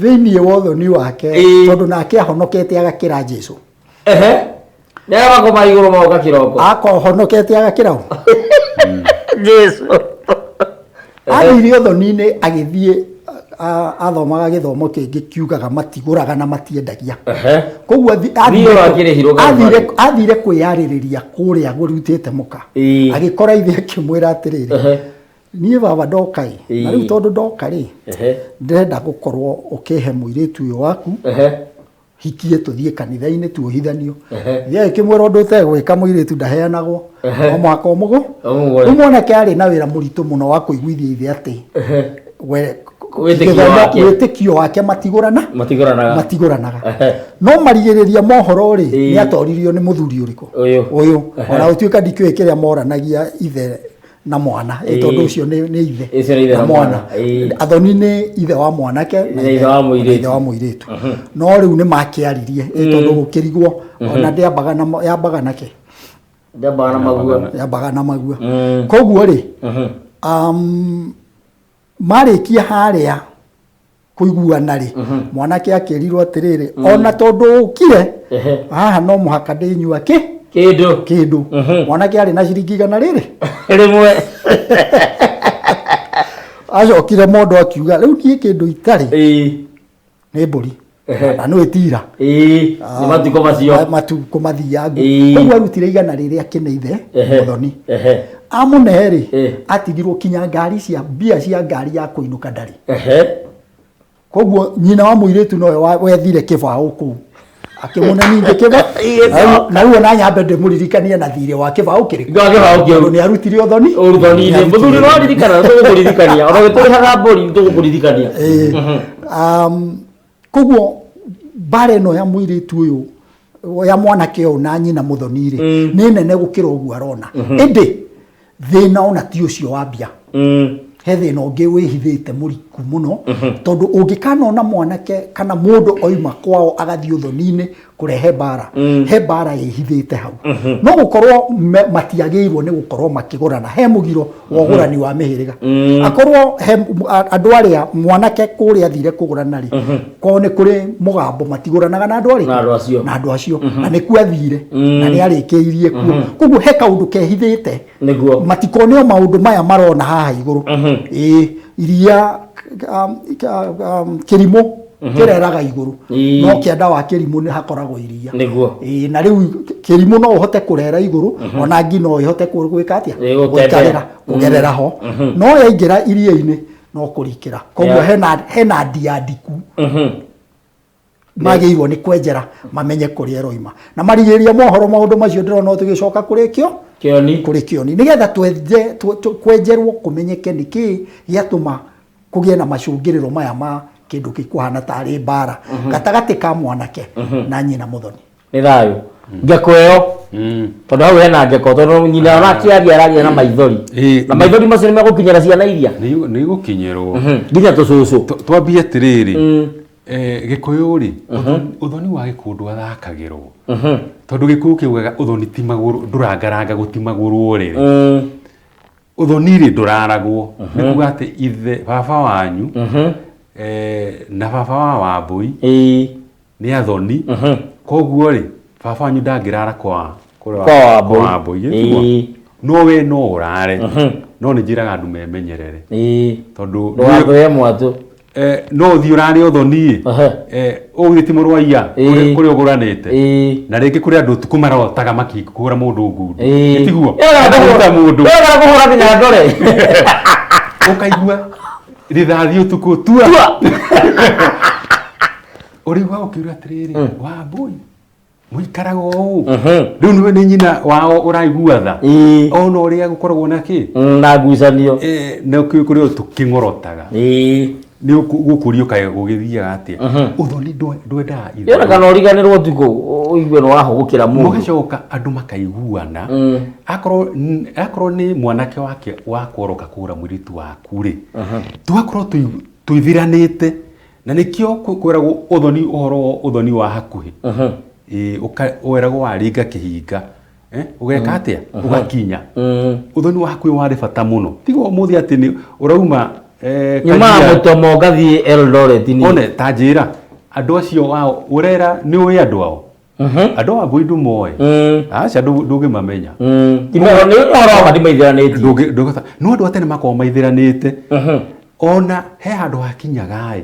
thĩinĩ wa ũthoni wake, tondũ nake ahonokete agakĩra Jesu. Ehe. Nĩ arĩa igũrũ magoka kĩroko. Akohonokete agakĩra ũ? Jesu. Athire ũthoni-inĩ, agĩthiĩ athomaga gĩthomo kĩngĩ kiugaga matigũraga na matiendagia. Koguo Thiĩ ũrakĩrĩhirwo athire kwĩyarĩrĩria kũrĩa gũrutĩte mũka. Agĩkora ithe akĩmwĩra atĩrĩrĩ, "Niĩ baba ndoka ĩ, na rĩu tondũ ndoka rĩ, ndĩrenda gũkorwo ũkĩhe mũirĩtu ũyũ waku hikie, tũthiĩ kanitha-inĩ tuohithanio." Ithe agĩkĩmwĩra ũndũ ũtegwĩka, mũirĩtu ndaheanagwo, no mũhaka ũmũgũ. Ũmũgũre. Rĩu mwanake arĩ na wĩra mũritũ mũno wa kũiguithia ithe atĩ we Wĩtĩkio wake. Wĩtĩkio wake matigũrana. Matigũranaga. Matigũranaga. No marigĩrĩria mohoro rĩ, nĩ atoririo nĩ mũthuri ũrĩkũ? Ũyũ. Ũyũ. Ona gũtuĩka ndikĩũĩ kĩrĩa moranagia ithe na mwana, ĩ tondũ ũcio nĩ ithe Ũcio nĩ ithe na na mwana. mwana. Athoni nĩ ithe wa mwanake na ithe wa mũirĩtu. Na ithe wa mũirĩtu. No rĩu nĩ makĩaririe, ĩ tondũ gũkĩrigwo ona ndĩambaga na yambaga nake. Ndambaga na magua. Yambaga na magua. Koguo rĩ, marĩkia harĩa kũiguana rĩ, mwanake akĩrirwo atĩrĩrĩ, ona tondũ ũkire haha, no mũhaka ndĩnyua kĩ Kĩndũ. Kĩndũ. Mwanake arĩ na ciringi 100. 1. Acokire mũndũ akiuga, "Rĩu niĩ kĩndũ itarĩ nĩ mbũri na nĩ ĩtira." Nĩ matukũ macio. Matukũ mathiangu. Koguo arutire 100 akĩne ithe mũthoni. Amũne rĩ, atigirwo kinya ngari cia mbia cia ngari ya kũinũka ndarĩ. Koguo nyina wa mũirĩtu nowe wethire kĩbaũ kũu, akĩmũne ningĩ kĩba. Na rĩu ona nyambe ndĩmũririkanie na thirĩ wa kĩbaũ kĩrĩkũ. Wa kĩbaũ kĩu. Tondũ nĩ arutire ũthoni. Ũthoni-inĩ. Nĩ arutire. Mũthuri, no ririkana, tũgũkũririkania ona ũgĩtũrĩhaga mbũri, tũgũkũririkania. Ĩĩ. Koguo mbara ĩno ya mũirĩtu ũyũ, ya mwanake ũyũ na nyina mũthoni rĩ, nĩ nene gũkĩra ũguo arona. Ĩndĩ thĩna ona ti ũcio wa mbia. He thĩna ũngĩ wĩhithĩte mũriku mũno, tondũ ũngĩkanona mwanake kana mũndũ oima kwao agathiĩ ũthoni-inĩ kũrehe mbara, he mbara ĩhithĩte hau. No gũkorwo matiagĩrĩirwo nĩ gũkorwo makĩgũrana, he mũgiro wa ũgũrani wa mĩhĩrĩga. Akorwo he andũ arĩa mwanake kũrĩa athire kũgũrana rĩ, kwao nĩ kũrĩ mũgambo matigũranaga na andũ arĩkũ? Na andũ acio. Na andũ acio. Na nĩkuo athire na nĩ arĩkĩirie kuo. Koguo he kaũndũ kehithĩte. Matikone o maũndũ maya marona haha igũrũ. Ĩĩ, iria kĩrimũ kĩreraga igũrũ, no kĩanda wa kĩrimũ nĩ hakoragwo iria. Ĩĩ, na rĩu kĩrimũ no ũhote kũrera igũrũ, ona ngi no ĩhote gwĩka atĩa? Ĩĩ, gũtembea. Gũikarĩra kũgerera ho, no yaingĩra iria-inĩ no kũrikĩra. Koguo hena ndia ndiku magĩrĩirwo nĩ kwenjera mamenye kũrĩa ĩroima. Na marigĩrĩria mohoro maũndũ macio, ndĩrona tũgĩcoka kũrĩ kĩo Kĩoni. Kũrĩ kĩoni, nĩgetha twenje kwenjerwo kũmenyeke nĩkĩ gĩatũma kũgĩe na macũngĩrĩro maya ma kĩndũ gĩkũhana tarĩ mbara gatagatĩ ka mwanake na nyina mũthoni. Nĩ thayũ. Ngeko ĩyo, tondũ hau hena ngeko, tondũ nyina ona akĩaria araria na maithori. Na maithori macio nĩ megũkinyĩra ciana iria. Nĩ igũkinyĩrwo. Nginya tũcũcũ. Twambie atĩrĩrĩ, gĩkũyũ rĩ, ũthoni wa gĩkũyũ ndwathakagĩrwo, tondũ gĩkũyũ kĩugaga ũthoni ti magũrũ, ndũrangaranga gũtimagũrwo rĩrĩ. Ũthoni rĩ, ndũraragwo. Nĩ kuga atĩ ithe baba wanyu na baba wa Wambũi nĩ athoni. Koguo rĩ, baba wanyu ndangĩrara kwa kũrĩa Kwa Wambũi. Kwa Wambũi, gĩtiguo? No we no ũrare, no nĩ njĩraga andũ memenyerere, tondũ Ndũgathũe mwatũ. No ũthiĩ ũrarĩ ũthoni ũgithĩ ti mũrwaiya kũrĩa ũgũranĩte na rĩngĩ kũrĩ andũ ũtukũ marotaga makĩhũra mũndũ ngundi. Tiguo? Kũhũra mũndũ. Wega kũhũra nginya ndore. Ũkaigua rithathi ũtukũ tua. Ũrĩigua ũkĩũria atĩrĩrĩ, Wambũi mũikaraga ũũ rĩu nĩwe nĩ nyina wao ũraigua tha ona ũrĩa gũkoragwo na kĩ Na ngucanio. Na kũrĩ tũkĩng'orotaga nĩ gũkũrio kaĩ gũgĩthiaga atĩa ũthoni ndwendaga Yona kana ũriganĩrwo ũtukũ ũigue nĩ wahũgũkĩra mũndũ. Mũgacoka andũ makaiguana. Akorwo akorwo nĩ mwanake wake wa kworoka kũgũra mũirĩtu waku rĩ, tũgakorwo tũithiranĩte na nĩkĩo kwĩragwo ũthoni ũhoro wa ũthoni wa hakuhĩ. Ĩĩ, weragwo waringa kĩhinga, ũgeka atĩa? Ũgakinya. Ũthoni wa hakuhĩ warĩ bata mũno. Tiga ũmũthĩ atĩ nĩ ũrauma Nyumaga Mũtomo ngathiĩ Eldoret niĩ. One ta njĩra andũ acio ao ũrera nĩ ũĩ andũ ao. Andũ a Wambũi ndũmoĩ. Aca ndũngĩmamenya. Nĩ ũhoro wa ma ndimaithĩranĩtie. Ndũngĩhota. No andũ a tene makoragwo maithĩranĩte. Ona he handũ hakinyaga ĩ,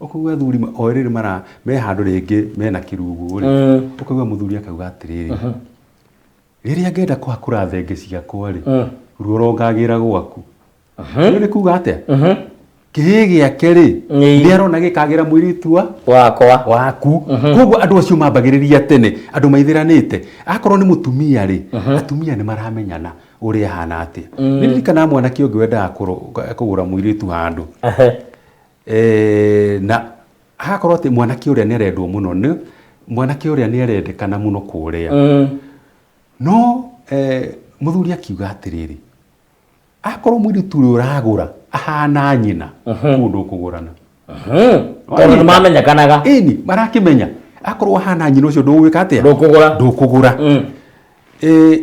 ũkaigua athuri o erĩ mara me handũ rĩngĩ mena kĩrugũ rĩ, ũkaigua mũthuri akauga atĩrĩrĩ, rĩrĩa ngenda kũhakũra thenge ciakwa rĩ, ruo rongagĩra gwaku. Rĩu nĩ kuga atĩa? Kĩhĩ gĩake rĩ, nĩ arona gĩkagĩra mũirĩtu wa wakwa waku. Koguo andũ acio mambagĩrĩria tene, andũ maithĩranĩte. Akorwo nĩ mũtumia rĩ, atumia nĩ maramenyana ũrĩa ahana atĩa. Nĩ ndirikanaga mwanake ũngĩ wendaga kũgũra mũirĩtu handũ. Na hagakorwo atĩ mwanake ũrĩa nĩ arendwo mũno, nĩ mwanake ũrĩa nĩ arendekana mũno kũrĩa. No mũthuri akiuga atĩrĩrĩ, akorwo mũirĩtu ũrĩa ũragũra ahana nyina, kũu ndũkũgũrana. Tondũ nĩ mamenyekanaga. Ĩni, marakĩmenya. Akorwo ahana nyina ũcio ndũgwĩka atĩa? Ndũkũgũra. Ndũkũgũra.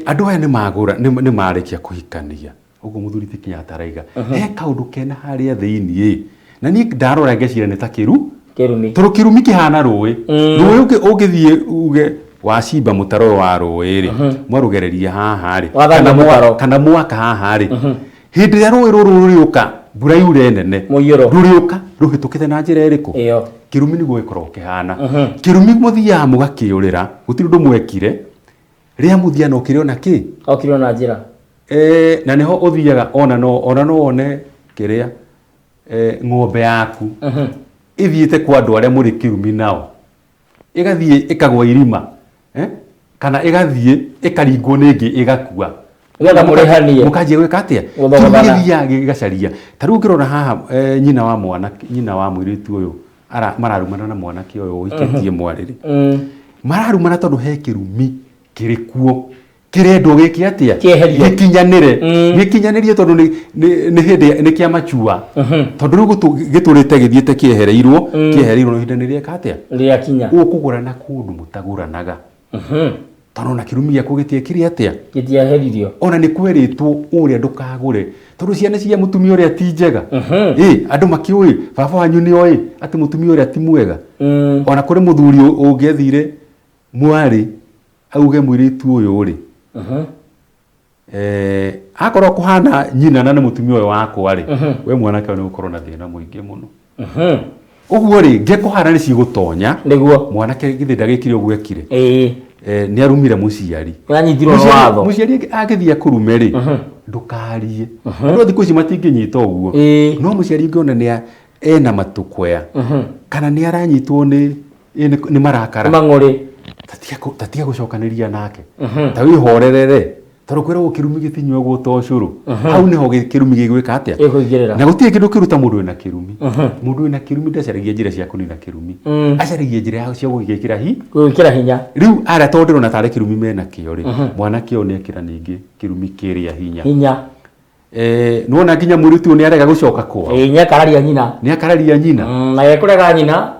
Andũ aya nĩ magũra, nĩ marĩkia kũhikania. Ũguo mũthuri ti Kenyatta araiga. He kaũndũ kena harĩa thĩiniĩ. Na niĩ ndarora ngeciria nĩ ta kĩru. Kĩrumi. Tondũ kĩrumi kĩhana rũĩ. Rũĩ ũngĩthiĩ uge wacimba mũtaro ũyũ wa rũĩ rĩ, mwarũgereria haha rĩ, Wathambia mũtaro. kana mwaka haha rĩ, hĩndĩ ĩrĩa rũĩ rũrũ rũrĩũka mbura yure nene, Mũiyũro. rũrĩũka rũhĩtũkĩte na njĩra ĩrĩkũ? Ĩyo. Kĩrumi nĩguo gĩkoragwo kĩhana. Kĩrumi mũthiaga mũgakĩũrĩra, gũtirĩ ũndũ mwekire, rĩa mũthia no kĩrĩ ona kĩ? Okire ona njĩra. Na nĩho ũthiaga ona no wone kĩrĩa, ng'ombe yaku ĩthiĩte kwa andũ arĩa mũrĩ kĩrumi nao, ĩgathiĩ ĩkagwa irima, kana ĩgathiĩ ĩkaringwo nĩ ĩngĩ ĩgakua. Nĩgetha mũrĩhanie. Mũkanjia gwĩka atĩa? Gũthogorana. Kĩrumi gĩthiaga gĩgacaria. Ta rĩu ũngĩrora haha, nyina wa mwanake, nyina wa mũirĩtu ũyũ, mararumana na mwanake ũyũ ũhikĩtie mwarĩ rĩ. Mararumana tondũ he kĩrumi kĩrĩ kuo. Kĩrendwo gĩke atĩa? Kĩeherio. Gĩkinyanĩre. Gĩkinyanĩrie tondũ nĩ hĩndĩ nĩ kĩa machua. Tondũ rĩu gĩtũrĩte gĩthiĩte kĩehereirwo, kĩehereirwo ihinda nĩ rĩeka atĩa? Rĩakinya. Ũkũgũrana kũndũ mũtagũranaga. Tondũ ona kĩrumi gĩaku gĩtiekire atĩa? Gĩtieheririo. Ona nĩ kwerĩtwo ũrĩa ndũkagũre. Tondũ ciana cia mũtumia ũrĩa ti njega. Andũ makĩũĩ, baba wanyu nĩ oĩ atĩ mũtumia ũrĩa ti mwega. Ona kũrĩ mũthuri ũngĩathire mwarĩ auge mũirĩtu ũyũ rĩ, akorwo kũhana nyina na nĩ mũtumia ũyũ wakwa rĩ, we mwanake ũyũ nĩ ũgũkorwo na thĩna mũingĩ mũno. Ũguo rĩ, ngekũhana nĩ cigũtonya. Nĩguo. Mwanake githĩ ndagĩkire ũguo ekire? Nĩ arumire mũciari. Nĩanyitirwo nĩ watho. Mũciari angĩthiĩ akũrume rĩ, ndũkarie. Andũ a thikũ ici matingĩnyita ũguo. No mũciari ũngĩona nĩ ena matũkũya, kana nĩ aranyitwo nĩ marakara. Nĩ mang'ũrĩ. Tatiga gũcokanĩria nake. Ta wĩhorerere. Tondũ kwĩragwo kĩrumi gĩtinyuagwo ta ũcũrũ. Hau nĩho kĩrumi gĩgwĩka atĩa? Gĩkũingĩrĩra. Na gũtirĩ kĩndũ kĩũru ta mũndũ wĩna kĩrumi. Mũndũ wĩna kĩrumi ndacaragia njĩra cia kũnina kĩrumi. Acaragia njĩra cia gũgĩkĩra Gũgĩkĩra hinya. Rĩu arĩa tondũ ndĩrona tarĩ kĩrumi mena kĩo rĩ, mwanake ũyũ nĩekĩra ningĩ kĩrumi kĩrĩa hinya. Hinya. Nĩwona nginya mũirĩtu ũyũ nĩarega gũcoka kwao. Nĩakararia nyina. Nĩakararia nyina. Na gekũrega nyina.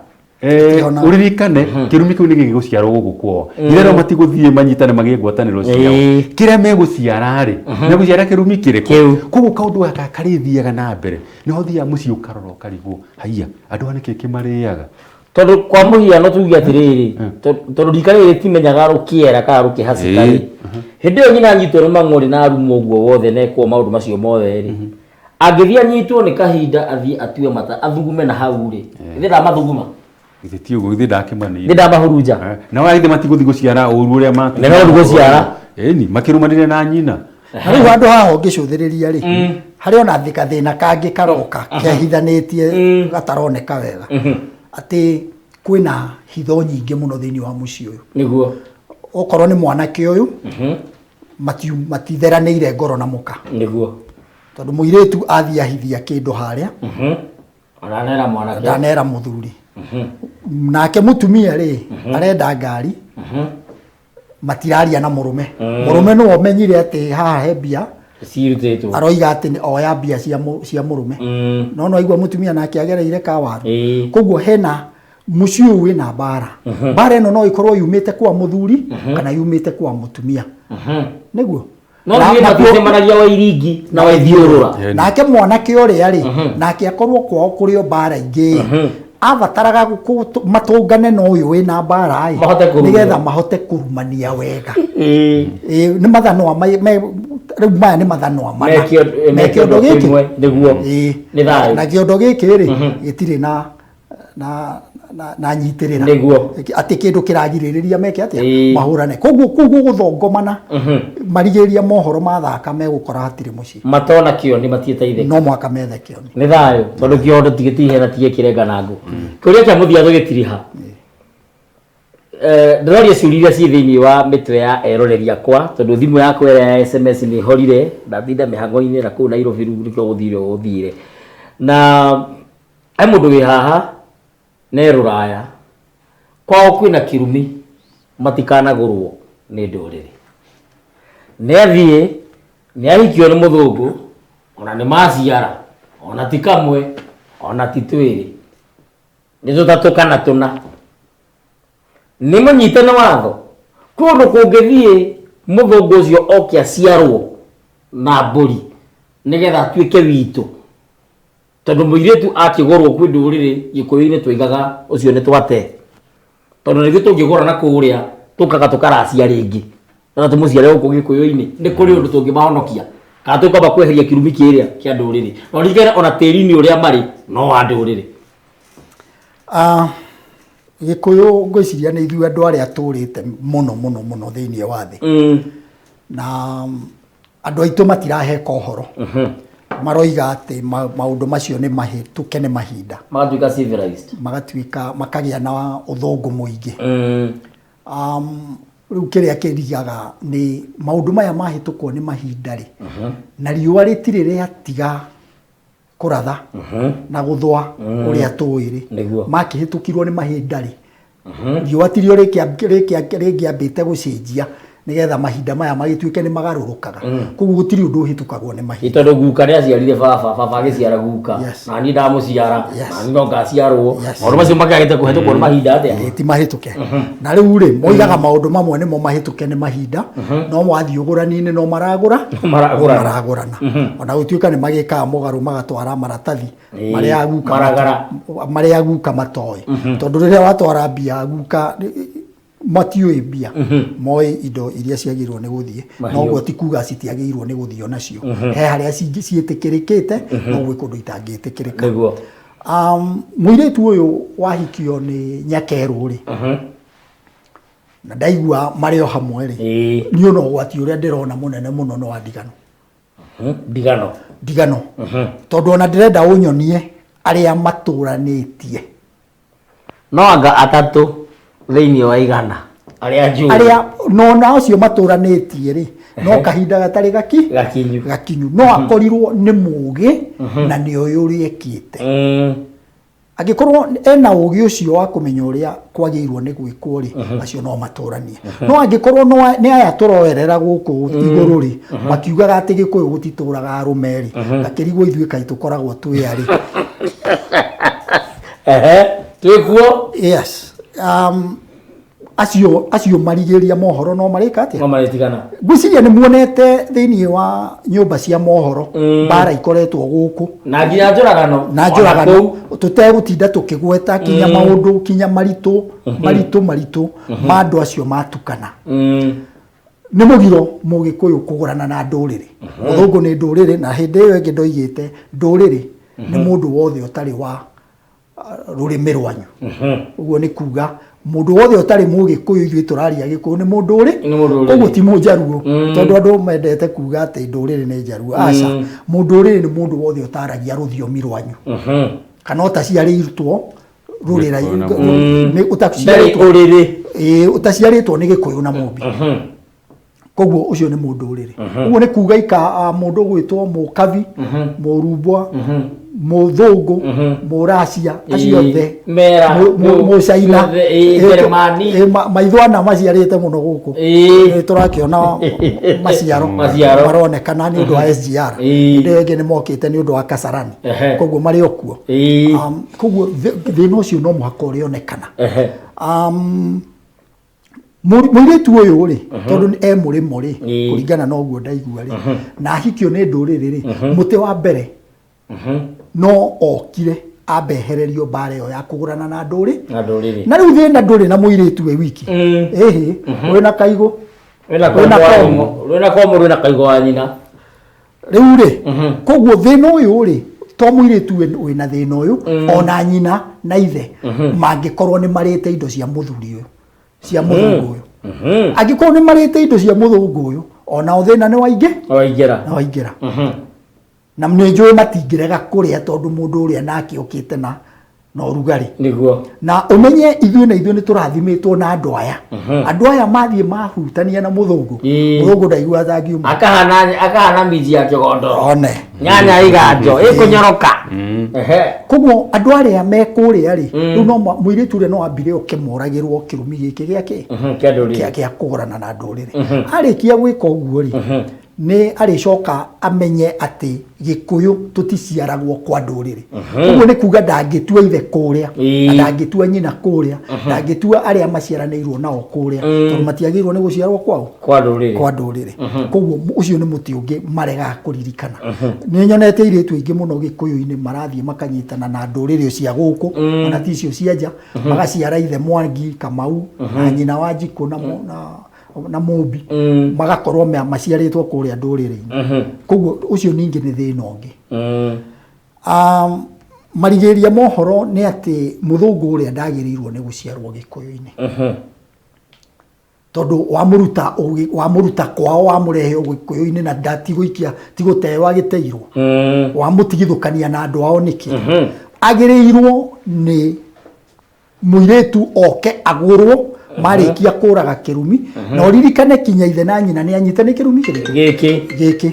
Ũririkane, kĩrumi kĩu nĩ gĩgũciarwo gũkũ kwao. Itherũ matigũthiĩ manyitane magĩe ngwatanĩro ciao. Kĩrĩa megũciara rĩ, megũciara kĩrumi kĩrĩkũ? Kĩu. Koguo kaũndũ gaka karĩthiaga na mbere. Nĩho ũthiaga mũciĩ ũkarora ũkarigwo, haiya, andũ aya nĩkĩ kĩmarĩaga? Tondũ kwa mũhiano tuge atĩrĩrĩ, tondũ rika rĩrĩ rĩtimenyaga rũkĩera kana rũkĩhacĩka rĩ, hĩndĩ ĩyo nyina anyitwo nĩ mang'ũrĩ na arumwo ũguo wothe na ekwo maũndũ macio mothe rĩ, Angĩthiĩ anyitwo nĩ kahinda athiĩ atue mata athugume na hau rĩ, ithe ndamathuguma. Githĩ ti ũguo, githĩ ndakĩmanina. Githĩ ndamahurunja. Nao aya githĩ matigũthiĩ gũciara ũru ũrĩa ma. Nĩ megũthiĩ gũciara. Ĩni, makĩrũmanĩre na nyina. Na rĩu handũ haha ũngĩcũthĩrĩria rĩ, harĩ ona gathĩna kangĩ karoka kehithanĩtie gataroneka wega, atĩ kwĩna hitho nyingĩ mũno thĩinĩ wa mũciĩ ũyũ. Nĩguo. Okorwo nĩ mwanake ũyũ, matitheranĩire ngoro na mũka. Nĩguo. Tondũ mũirĩtu athiĩ ahithia kĩndũ harĩa, Ndanera mwanake. Ndanera mũthuri. Nake mũtumia rĩ, arenda ngari, matiraria na mũrũme. Mũrũme nĩwe ũmenyire atĩ haha he mbia cirutĩtwo. Aroiga atĩ oya mbia cia mũrũme. No no aigua mũtumia nake agereire kawaru. Koguo hena mũciĩ ũyũ wĩna mbara. Mbara ĩno no ĩkorwo yumĩte kwa mũthuri kana yumĩte kwa mũtumia. Nĩguo. No niĩ maticemanagia wa iringi na wa ithiũrũra. Nake mwanake ũrĩa rĩ, nake akorwo kwao kũrĩ o mbara ingĩ, abataraga matũngane na ũyũ wĩna mbara ĩ, Mahote kũrumania. nĩgetha mahote kũrumania wega. Ĩĩ, nĩ mathanwa rĩu maya nĩ mathanwa mana. Me Me kĩondo kĩondo gĩkĩ. kĩmwe, nĩguo. Ĩĩ. Nĩ thayũ. Na kĩondo gĩkĩ rĩ, gĩtirĩ na nyitĩrĩra. Nĩguo. Atĩ kĩndũ kĩragirĩrĩria meke atĩa? Ĩĩ. Mahũrane. Koguo kũu gũgũthongomana, marigĩrĩria mohoro mathaka megũkora hatirĩ mũciĩ. Matona kĩoni matiĩteithĩka. No mũhaka methe kĩoni. Nĩ thayũ, tondũ kĩondo ti gĩtihe na ti gĩkĩrenga na ngũ. Kĩũria kĩa mũthia tũgĩtiriha. Ndĩroria ciũria iria ciĩ thĩinĩ wa mĩtwe ya eroreri akwa, tondũ thimũ yakwa ĩrĩa ya SMS nĩ ĩhorire, ndatinda mĩhang'o-inĩ na kũu Nairobi rĩu nĩkĩo gũthire gũthire. Na he mũndũ wĩ haha ne rũraya, kwao kwĩna kĩrumi matikanagũrwo nĩ ndũrĩrĩ. Nĩ athiĩ, nĩ ahikio nĩ mũthũngũ, ona nĩ maciara, ona ti kamwe, ona ti twĩrĩ, nĩ tũtatũ kana tũna. Nĩ mũnyite nĩ watho. Kũndũ kũngĩthiĩ mũthũngũ ũcio oke aciarwo na mbũri nĩgetha atuĩke witũ. Tondũ mũirĩtu akĩgũrwo kwĩ ndũrĩrĩ Gĩkũyũ-inĩ twoigaga ũcio nĩ twate. Tondũ nĩguo tũngĩgũra na kũrĩa tũkaga tũkaracia rĩngĩ. Na tũmũciare gũkũ Gĩkũyũ-inĩ nĩ kũrĩ ũndũ tũngĩmahonokia. Kana tũkamba kweheria kĩrumi kĩrĩa kĩa ndũrĩrĩ. Na ũririkane ona tĩri-inĩ ũrĩa marĩ no wa ndũrĩrĩ. Gĩkũyũ ngwĩciria nĩ ithuĩ andũ arĩa tũrĩte mũno mũno mũno thĩinĩ wa thĩ. Na andũ aitũ matiraheka ũhoro. Maroiga atĩ maũndũ macio nĩ mahĩtũke nĩ mahinda. Magatuĩka civilized. Magatuĩka, makagĩa na ũthũngũ mũingĩ. Rĩu kĩrĩa kĩrigaga nĩ maũndũ maya mahĩtũkwo nĩ mahinda rĩ. Na riũa rĩtirĩ rĩatiga kũratha na gũthũa ũrĩa tũĩ rĩ. Nĩguo. Makĩhĩtũkirwo nĩ mahinda rĩ. Riũa tirio rĩngĩambĩte gũcenjia nĩgetha mahinda maya magĩtuĩke nĩ magarũrũkaga. Koguo gũtirĩ ũndũ ũhĩtũkagwo nĩ mahinda. Tondũ guka nĩ aciarire baba, baba agĩciara guka. Na niĩ ndamũciara, na niĩ no ngaciarwo. Maũndũ macio makĩagĩte kũhĩtũkwo nĩ mahinda atĩa? Ĩĩ, ti mahĩtũke. Na rĩu rĩ, moigaga maũndũ mamwe nĩmo mahĩtũke nĩ mahinda, no wathiĩ ũgũrani-inĩ no maragũra, No maragũrana. no maragũrana. Ona gũtuĩka nĩ magĩkaga mũgarũ magatwara maratathi marĩa guka Maragara. marĩa guka matoĩ. Tondũ rĩrĩa watwara mbia guka matiũĩ mbia, moĩ indo iria ciagĩrĩirwo nĩ gũthiĩ. Mahiũ. No ũguo ti kuga citiagĩrĩirwo nĩ gũthiĩ onacio. He harĩa ciĩtĩkĩrĩkĩte, no gwĩ kũndũ itangĩtĩkĩrĩka. Nĩguo. Mũirĩtu ũyũ wahikio nĩ Nyakerũ rĩ, na ndaigua marĩ o hamwe rĩ, niĩ ona ũgwati ũrĩa ndĩrona mũnene mũno nĩ wa ndigano. Ndigano. Ndigano. Tondũ ona ndĩrenda ũnyonie arĩa matũranĩtie. No anga atatũ thĩinĩ wa igana. Arĩa njũĩ. Arĩa, no na acio matũranĩtie rĩ, no kahinda gatarĩ Gakinyu. gakinyu. No akorirwo nĩ mũgĩ na nĩ oĩ ũrĩa ekĩte. Angĩkorwo ena ũgĩ ũcio wa kũmenya ũrĩa kwagĩrĩirwo nĩ gwĩkwo rĩ, acio no matũranie. No angĩkorwo nĩ aya tũroerera gũkũ igũrũ rĩ, makiugaga atĩ Gĩkũyũ gũtitũraga arũme rĩ, gakĩrigwo ithuĩ kaĩ tũkoragwo twĩ arĩ. Twĩ kuo? Yes. Acio marigĩrĩria mohoro no marĩka atĩa? No marĩtigana. Ngwĩciria nĩ muonete thĩinĩ wa nyũmba cia mohoro, mbara ikoretwo gũkũ. Na nginya njũragano. Na njũragano. Ona kũu. Tũtegũtinda tũkĩgweta kinya maũndũ, kinya maritũ, maritũ, maritũ, ma andũ acio matukana. Nĩ mũgiro Mũgĩkũyũ kũgũrana na ndũrĩrĩ. Mũthũngũ nĩ ndũrĩrĩ, na hĩndĩ ĩyo ĩngĩ ndoigĩte ndũrĩrĩ nĩ mũndũ wothe ũtarĩ wa rũrĩmĩ rwanyu. Ũguo nĩ kuga mũndũ wothe ũtarĩ Mũgĩkũyũ, ithuĩ tũraria Gĩkũyũ, nĩ mũndũ ũrĩ. Nĩ mũndũ ũrĩ. Koguo ti Mũnjaruo, tondũ andũ mendete kuga atĩ ndũrĩrĩ nĩ Njaruo. Aca, mũndũ ũrĩrĩ nĩ mũndũ wothe ũtaragia rũthiomi rwanyu kana ũtaciarĩtwo rũrĩra Gĩkũyũ na nĩ Ndarĩ ũtaciarĩtwo ũrĩrĩ. Ĩĩ, ũtaciarĩtwo nĩ Gĩkũyũ na Mũmbi. Koguo ũcio nĩ mũndũ ũrĩrĩ. Ũguo nĩ kuga ika mũndũ ũgwĩtwo Mũkabi, Mũrumbwa, Mũthũngũ, Mũracia, acio othe Mera, Mũcaina, othe, ĩĩ, Njeremani. Maithwana maciarĩte mũno gũkũ. Nĩ tũrakĩona maciaro Maciaro. maronekana nĩ ũndũ wa SGR. Hĩndĩ ĩyo ĩngĩ nĩ mokĩte nĩ ũndũ wa Kasarani. Koguo marĩ o kuo. Koguo thĩna ũcio no mũhaka ũrĩonekana. Mũirĩtu ũyũ rĩ, tondũ e mũrĩmo rĩ, kũringana na ũguo ndaigua rĩ, na ahikio nĩ ndũrĩrĩ rĩ, mũtĩ wa mbere no okire ambe ehererio mbara ĩyo ya kũgũrana na ndũrĩ. Na ndũrĩrĩ. Na rĩu thĩna ndũrĩ na mũirĩtu we wiki. Ĩhĩ, wĩna kaigũ. Rwĩna Rwĩna komo, rwĩna komo, rwĩna kaigũ wa nyina. Rĩu rĩ, koguo thĩna ũyũ rĩ, to mũirĩtu wĩna thĩna ũyũ, ona nyina na ithe mangĩkorwo nĩ marĩte indo cia mũthuri ũyũ, cia mũthũngũ ũyũ. Angĩkorwo nĩ marĩte indo cia mũthũngũ ũyũ, onao thĩna nĩ waingĩ. Waingĩra. Nĩ waingĩra. Na nĩ njũĩ matingĩrega kũrĩa, tondũ mũndũ ũrĩa nake okĩte na ũrugarĩ. Nĩguo. Na ũmenye ithuĩ na ithuĩ nĩ tũrathimĩtwo na andũ aya. Andũ aya mathiĩ mahutania na mũthũngũ, mũthũngũ ndaiguaga ta ngiuma. Akahana minji ya kĩgondo. One. Nyanya iganjo ĩkũnyoroka. Koguo andũ arĩa me kũrĩa rĩ, rĩu no mũirĩtu ũrĩa no ambire oke moragĩrwo kĩrumi gĩkĩ gĩa kĩ? Kĩa ndũrĩrĩ. Kĩa kũgũrana na ndũrĩrĩ. Arĩkia gwĩka ũguo rĩ, nĩ arĩcoka amenye atĩ Gĩkũyũ tũticiaragwo kwa ndũrĩrĩ. Ũguo nĩ kuga ndangĩtua ithe kũrĩa, na ndangĩtua nyina kũrĩa, ndangĩtua arĩa maciaranĩirwo nao kũrĩa, tondũ matiagĩrĩirwo nĩ gũciarwo kwao kwa ndũrĩrĩ. Kwa ndũrĩrĩ. Koguo ũcio nĩ mũtĩ ũngĩ maregaga kũririkana. Nĩ nyonete airĩtu aingĩ mũno Gĩkũyũ-inĩ marathiĩ makanyitana na ndũrĩrĩ cia gũkũ, ona ti icio cia nja, magaciara ithe Mwangi, Kamau, na nyina wa Njikũ na Mũmbi, magakorwo maciarĩtwo kũrĩa ndũrĩrĩ-inĩ. Koguo ũcio ningĩ nĩ thĩna ũngĩ. Marigĩrĩria mohoro nĩ atĩ mũthũngũ ũrĩa ndagĩrĩirwo nĩ gũciarwo Gĩkũyũ-inĩ, tondũ wamũruta kwao wamũrehe Gĩkũyũ-inĩ na ndatigũikia tigũteo agĩteirwo, wamũtigithũkania na andũ ao nĩkĩ? Agĩrĩirwo nĩ mũirĩtu oke agũrwo marĩkia kũraga kĩrumi, na ũririkane kinya ithe na nyina nĩ anyite nĩ kĩrumi kĩrĩkũ? Gĩkĩ. Gĩkĩ.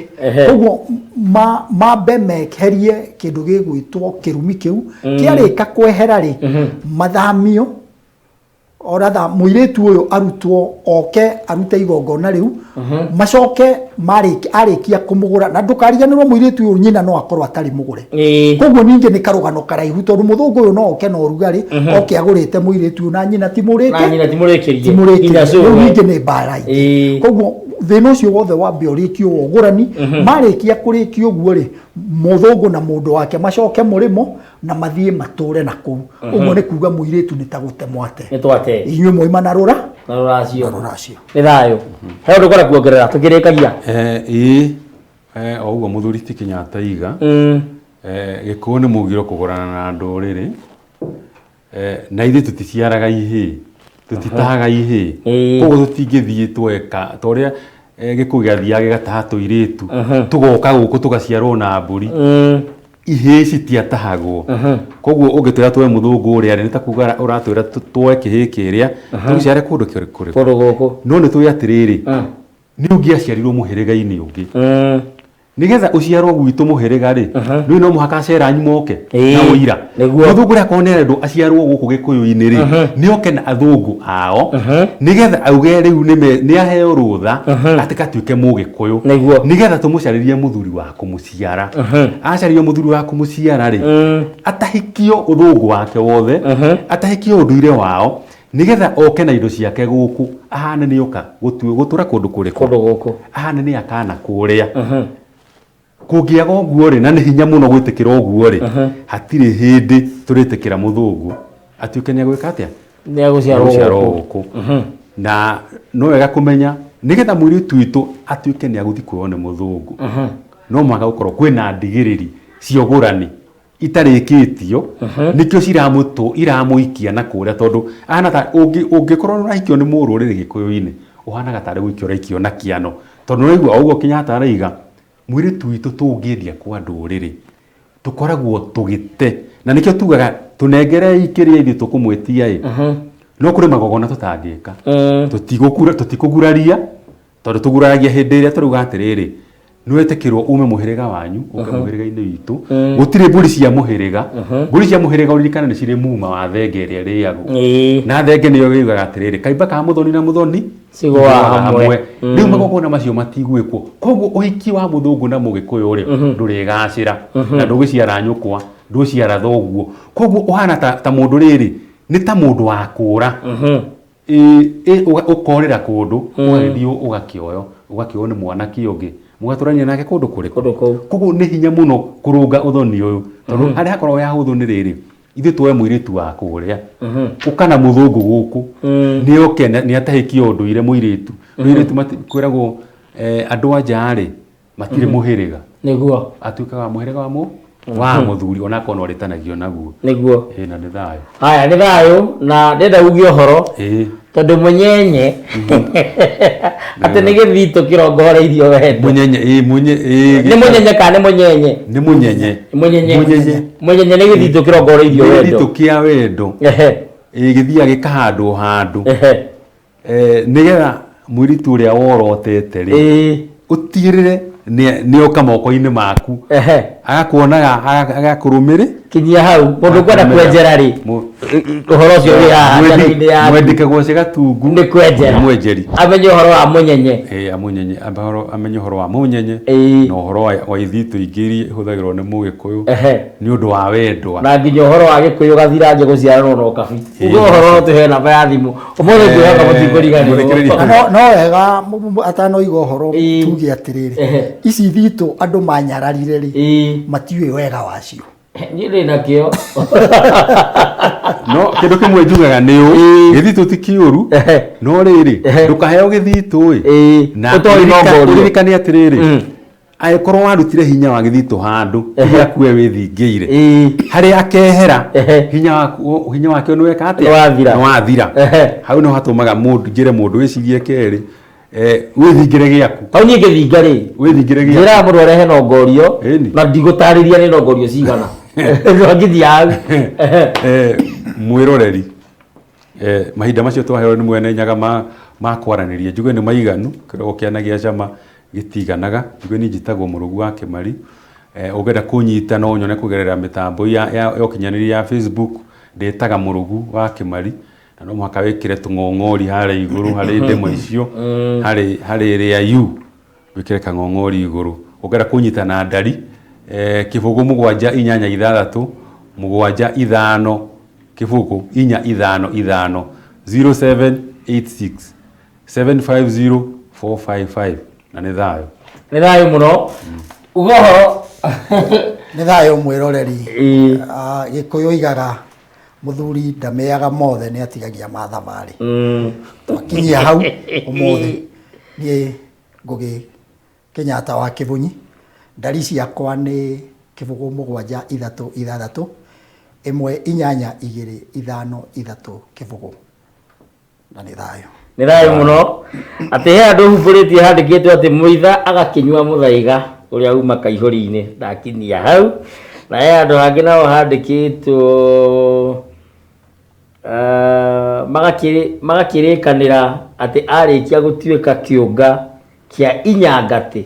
Koguo mambe meherie kĩndũ gĩgwĩtwo kĩrumi kĩu. Kĩarĩka kwehera rĩ, mathamio oratha mũirĩtu ũyũ arutwo oke arute igongona rĩu, macoke arĩkia kũmũgũra. Na ndũkariganĩrwo mũirĩtu ũyũ nyina no akorwo atarĩ mũgũre. Koguo ningĩ nĩ karũgano karaihu, tondũ mũthũngũ ũyũ no oke na ũrugarĩ, oke agũrĩte mũirĩtu ũyũ na nyina ti mũrĩke. Na nyina ti mũrĩkĩrie. Ti mũrĩkĩrie. Rĩu ningĩ nĩ mbara ingĩ. Koguo thĩna ũcio wothe wambe ũrĩkio wa ũgũrani. Marĩkia kũrĩkia ũguo rĩ, mũthũngũ na mũndũ wake macoke mũrĩmo na mathiĩ matũre na kũu. Ũguo nĩ kuga mũirĩtu nĩ ta gũtemwo ate. Nĩ twate. Inyuĩ mwaima na rũra na rũracio. Na rũracio. Nĩ thayũ. He ũndũ ũkwenda kuongerera tũkĩrĩkagia? Ĩĩ, o ũguo mũthuri ti Kenyatta iga, Gĩkũyũ nĩ mũgiro kũgũrana na ndũrĩrĩ, na ithuĩ tũticiaraga ihĩĩ, tũtitahaga ihĩĩ, koguo tũtingĩthiĩ tweka ta ũrĩa Gĩkũyũ gĩathiaga gĩgataha tũirĩtu, tũgoka gũkũ tũgaciarwo na mbũri. Ihĩĩ citiatahagwo. Koguo ũngĩtwĩra tuoe mũthũngũ ũrĩa rĩ, nĩ ta kuga ũratwĩra tuoe kĩhĩĩ kĩrĩa tũgĩciare kũndũ kũrĩkũ? Kũndũ gũkũ. No nĩ tũĩ atĩrĩrĩ, nĩ ũngĩaciarirwo mũhĩrĩga-inĩ ũngĩ. Nĩgetha ũciarwo gwitũ mũhĩrĩga rĩ, nĩ no mũhaka aceranyu moke na ũira. Mũthũngũ ũrĩa akorwo nĩ arendwo aciarwo gũkũ Gĩkũyũ-inĩ rĩ, nĩ oke na athũngũ ao, nĩgetha auge rĩu nĩ aheo rũtha atĩ gatuĩke Mũgĩkũyũ. Nĩgetha tũmũcarĩrie mũthuri wa kũmũciara. Acario mũthuri wa kũmũciara rĩ, atahikio ũthũngũ wake wothe, atahikio ũndũire wao, nĩgetha oke na indo ciake gũkũ, ahane nĩ oka gũtũra kũndũ kũrĩkũ? Kũndũ gũkũ. Ahane nĩ akana kũrĩa. Kũngĩaga ũguo rĩ, na nĩ hinya mũno gwĩtĩkĩra ũguo rĩ, hatirĩ hĩndĩ tũrĩtĩkĩra mũthũngũ atuĩke nĩ egwĩka atĩa? Nĩ egũciarwo Nĩ egũciarwo gũkũ. gũkũ. Na no wega kũmenya Nĩgetha mũirĩtu witũ atuĩke nĩ agũthiĩ kuoywo nĩ mũthũngũ, no mũhaka gũkorwo kwĩna ndigĩrĩri cia ũgũrani itarĩkĩtio, nĩkĩo ciramũtũ iramũikia na kũrĩa, tondũ ahana ta ũngĩkorwo nĩ ũrahikio nĩ mũrũrĩrĩ gĩkũyũ-inĩ, ũhanaga tarĩ gũikio ũraikio na kĩano, tondũ nĩũraigua o ũguo Kenyatta araiga mũirĩtu witũ tũngĩendia kwa ndũrĩrĩ tũkoragwo tũgĩte, na nĩkĩo tugaga tũnengerei kĩrĩa ithuĩ tũkũmwĩtia ĩ, no kũrĩ magongona tũtangĩka, tũtikũguraria, tondũ tũguraragia hĩndĩ ĩrĩa tũrauga atĩrĩrĩ, nĩwetĩkĩrwo ume mũhĩrĩga wanyu ũke mũhĩrĩga-inĩ witũ. Gũtirĩ mbũri cia mũhĩrĩga, mbũri cia mũhĩrĩga ũririkane nĩ cirĩ muma wa thenge ĩrĩa ĩrĩagwo, na thenge nĩyo ĩugaga atĩrĩrĩ, kaimba ka mũthoni na mũthoni cigũaga hamwe. Rĩu magongona macio matigwĩkwo, koguo ũhiki wa mũthũngũ na mũgĩkũyũ rĩ ndũrĩgacĩra, na ndũgĩciara nyũkwa, ndũciara thoguo. Koguo ũhana ta mũndũ rĩrĩ, nĩ ta mũndũ wa kũra, ũkorĩra kũndũ, ũgagĩthiĩ ũgakĩoyo, ũgakĩoywo nĩ mwanake ũngĩ, mũgatũrania nake kũndũ kũrĩkũ? Kũndũ kũu. Koguo nĩ hinya mũno kũrũnga ũthoni ũyũ, tondũ harĩa hakoragwo he hahũthũ nĩ rĩrĩ, ithuĩ tuoe mũirĩtu wa kũrĩa ũka na mũthũngũ gũkũ, nĩ oke nĩ atahĩkie ũndũire mũirĩtu. Mũirĩtu kwĩragwo andũ a nja rĩ matirĩ mũhĩrĩga, Nĩguo. Atuĩkaga wa mũhĩrĩga wa wa mũthuri, onakorwo no arĩtanagio naguo. Nĩguo. Ĩ, na nĩ thayũ. Haya, nĩ thayũ, na ndĩrenda uge ũhoro, tondũ mũnyenye atĩ nĩ gĩthitũ kĩrongoreirio wendo. Mũnyenye, ĩ, munye, ĩ. Nĩ mũnyenye kana nĩ mũnyenye? Nĩ mũnyenye. Mũnyenye. Mũnyenye. Mũnyenye nĩ gĩthitũ kĩrongoreirio nĩ wendo. Gĩthitũ kĩa wendo. Ĩ, gĩthiaga gĩkahandwo handũ, nĩgetha mũirĩtu ũrĩa worotete rĩ, ũtigĩrĩre nĩ oka moko-inĩ maku, agakuonaga, agakũrũmĩrĩ. Kinyia hau mũndũ ũkwenda kwenjera rĩ, ũhoro ũcio wĩ haha njano-inĩ yaku. Mwendike gwace gatungu. Nĩ kwenjera. Nĩ mwenjeri. Amenye ũhoro wa mũnyenye. Ĩ, amunyenye amenye ũhoro wa mũnyenye, na ũhoro wa ithitũ ingĩ iria ihũthagĩrwo nĩ mũgĩkũyũ nĩ ũndũ wa wendwa. Na nginya ũhoro wa gĩkũyũ gathirange gũciaranwo na ũkabi. Uge ũhoro, tũhe namba ya thimũ ũmũthĩ, ngwĩhoka mũtikũriganĩrwo. Mũthikĩrĩria. Na no wega atanoiga ũhoro, tuge atĩrĩrĩ, ici thitũ andũ manyararire rĩ, matiũĩ wega wacio. Niĩ ndĩ nakĩo. No kĩndũ kĩmwe njugaga nĩ ũũ, gĩthitũ ti kĩũru, no rĩrĩ, ndũkaheo gĩthitũ ĩ na Ũtoĩ nongorio. Ũririkane atĩrĩrĩ, angĩkorwo warutire hinya wa gĩthitũ handũ gĩaku we wĩthingĩire, harĩa akehera, hinya waku, hinya wake nĩ weka atĩa? Nĩwathira. Nĩwathira. Hau nĩho hatũmaga mũndũ njĩre mũndũ wĩcirie kerĩ, wĩthingĩre gĩaku. Hau niĩ ngĩthinga rĩ, wĩthingĩre gĩaku. Njĩraga mũndũ arehe nongorio. Ĩni. Na ndigũtarĩria nĩ nongorio cigana ngĩthiĩ hau. Mwĩroreri, mahinda macio twaheo nĩ mwene Nyaga ma kwaranĩria, njuge nĩ maiganu. Kĩrogo kĩana gĩa cama gĩtiganaga. Njuge niĩ njĩtagwo Mũrũgu wa Kĩmari. Ũngĩenda kũnyita no ũnyone kũgerera mĩtambo ya ũkinyanĩria ya Facebook, ndĩtaga Mũrũgu wa Kĩmari, na no mũhaka wĩkĩre tũng'ong'ori harĩa igũrũ harĩ ndemwa icio, harĩ ĩrĩa u wĩkĩre kang'ong'ori igũrũ. Ũngĩenda kũnyita na ndari, 0 7 8 6 7 5 0 4 5 5, 0786 750 455, na nĩ thayũ. Nĩ thayũ mũno, uga ũhoro. Nĩ thayũ, mwĩroreri. Ah, gĩkũyũ igaga mũthuri ndamĩaga mothe, nĩ atigagia ma thabarĩ. Twakinyia hau ũmũthĩ. Niĩ Ngũgĩ Kenyatta wa Kĩbunyi, ndari ciakwa nĩ 0 7 3 6 1 8 2 5 3 0, na nĩ thayũ. Nĩ thayũ mũno. Atĩ he andũ humbũrĩtie handĩkĩtwo atĩ mũitha agakĩnyua mũthaiga ũrĩa uma kaihũri-inĩ, ndakinyia hau. Na he andũ hangĩ nao handĩkĩtwo magakĩrĩkanĩra atĩ arĩkia gũtuĩka kĩũnga kĩa inyangatĩ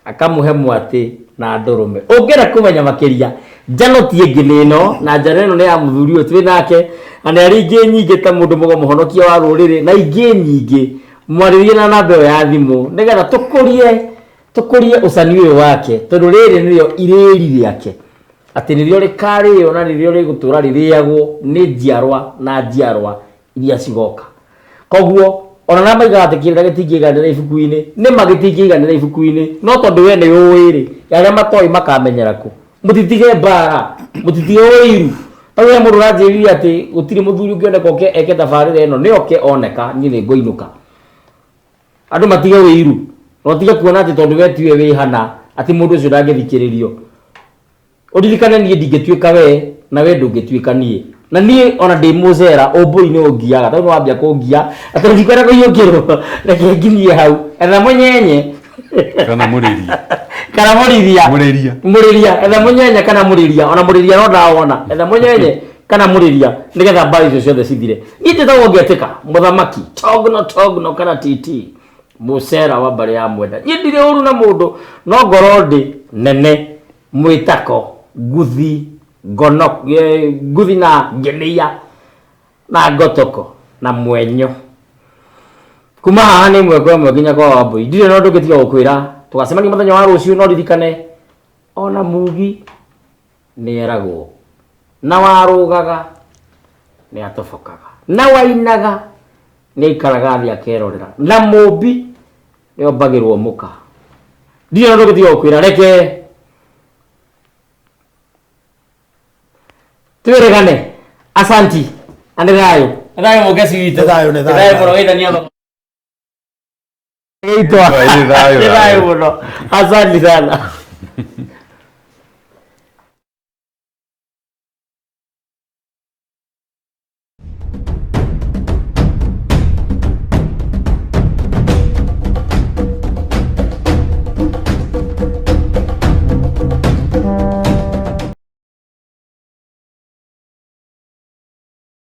akamũhe mwatĩ na ndũrũme. Ũngĩenda kũmenya makĩria, njano ti ĩngĩ nĩ ĩno, na njano ĩno nĩ ya mũthuri ũyũ twĩ nake, na nĩ arĩ ingĩ nyingĩ ta mũndũ mũgo mũhonokia wa rũrĩrĩ na ingĩ nyingĩ. Mwarĩrie na namba ĩyo ya thimũ nĩgetha tũkũrie ũcani ũyũ wake, tondũ rĩrĩ nĩrĩo irĩri rĩake, atĩ nĩrĩo rĩkarĩo na nĩrĩo rĩgũtũra rĩrĩagwo nĩ njiarwa na njiarwa iria cigoka. Koguo ona na maigaga atĩ kĩrĩra gĩtingĩiganĩra ibuku-inĩ, nĩ ma gĩtingĩiganĩra ibuku-inĩ, no tondũ we nĩ ũĩ rĩ, arĩa matoĩ makamenyera kũ? Mũtitige mbara, mũtitige ũiru. Tondũ he mũndũ ũranjĩrire atĩ gũtirĩ mũthuri ũngĩoneka oke eke tabarĩra ĩno, nĩ oke oneka, niĩ nĩ ngũinũka. Andũ matige wĩiru na ũtige kuona atĩ tondũ we tiwe wĩ hana atĩ mũndũ ũcio ndangĩthikĩrĩrio. Ũririkane niĩ ndingĩtuĩka we na we ndũngĩtuĩka niĩ. Na niĩ ona ndĩ mũcera ũmbũi nĩ ũngiaga tondũ nĩwambia kũngia atĩ ndikwenda kũiyũkĩrwo, reke nginyie hau. Etha mũnyenye kana mũrĩria. Kana mũrĩria. Mũrĩria. Mũrĩria, etha mũnyenye kana mũrĩria, ona mũrĩria no ndawona. Etha mũnyenye kana mũrĩria nĩgetha mbara icio ciothe cithire. Niĩ njĩtagwo Ngetĩka mũthamaki togno togno kana titi mũcera wa mbarĩ ya Mwenda. Niĩ ndirĩ ũru na mũndũ no ngoro ndĩ nene mwĩtako nguthi ngono nguthi na ngenĩia na ngotoko na mwenyo. Kuma haha nĩ ĩmwe kwa ĩmwe nginya kwa Wambui. Ndirĩ na ũndũ ũngĩ tiga gũkwĩra tũgacemania mũthenya wa rũciũ, no ririkane ona mugi nĩ eragwo na warũgaga nĩ atobokaga na wainaga nĩ aikaraga thĩ akerorera na mũmbi nĩ ombagĩrwo mũka. Ndirĩ na ũndũ ũngĩ tiga gũkwĩra reke twĩrĩgane. Asanti na nĩ thayũ. Nĩ thayũ mũngeci witũ. Nĩ thayũ, nĩ Nĩ thayũ thayũ. mũno geithania Geitwa. Nĩ thayũ, Nĩ thayũ mũno. Asante sana.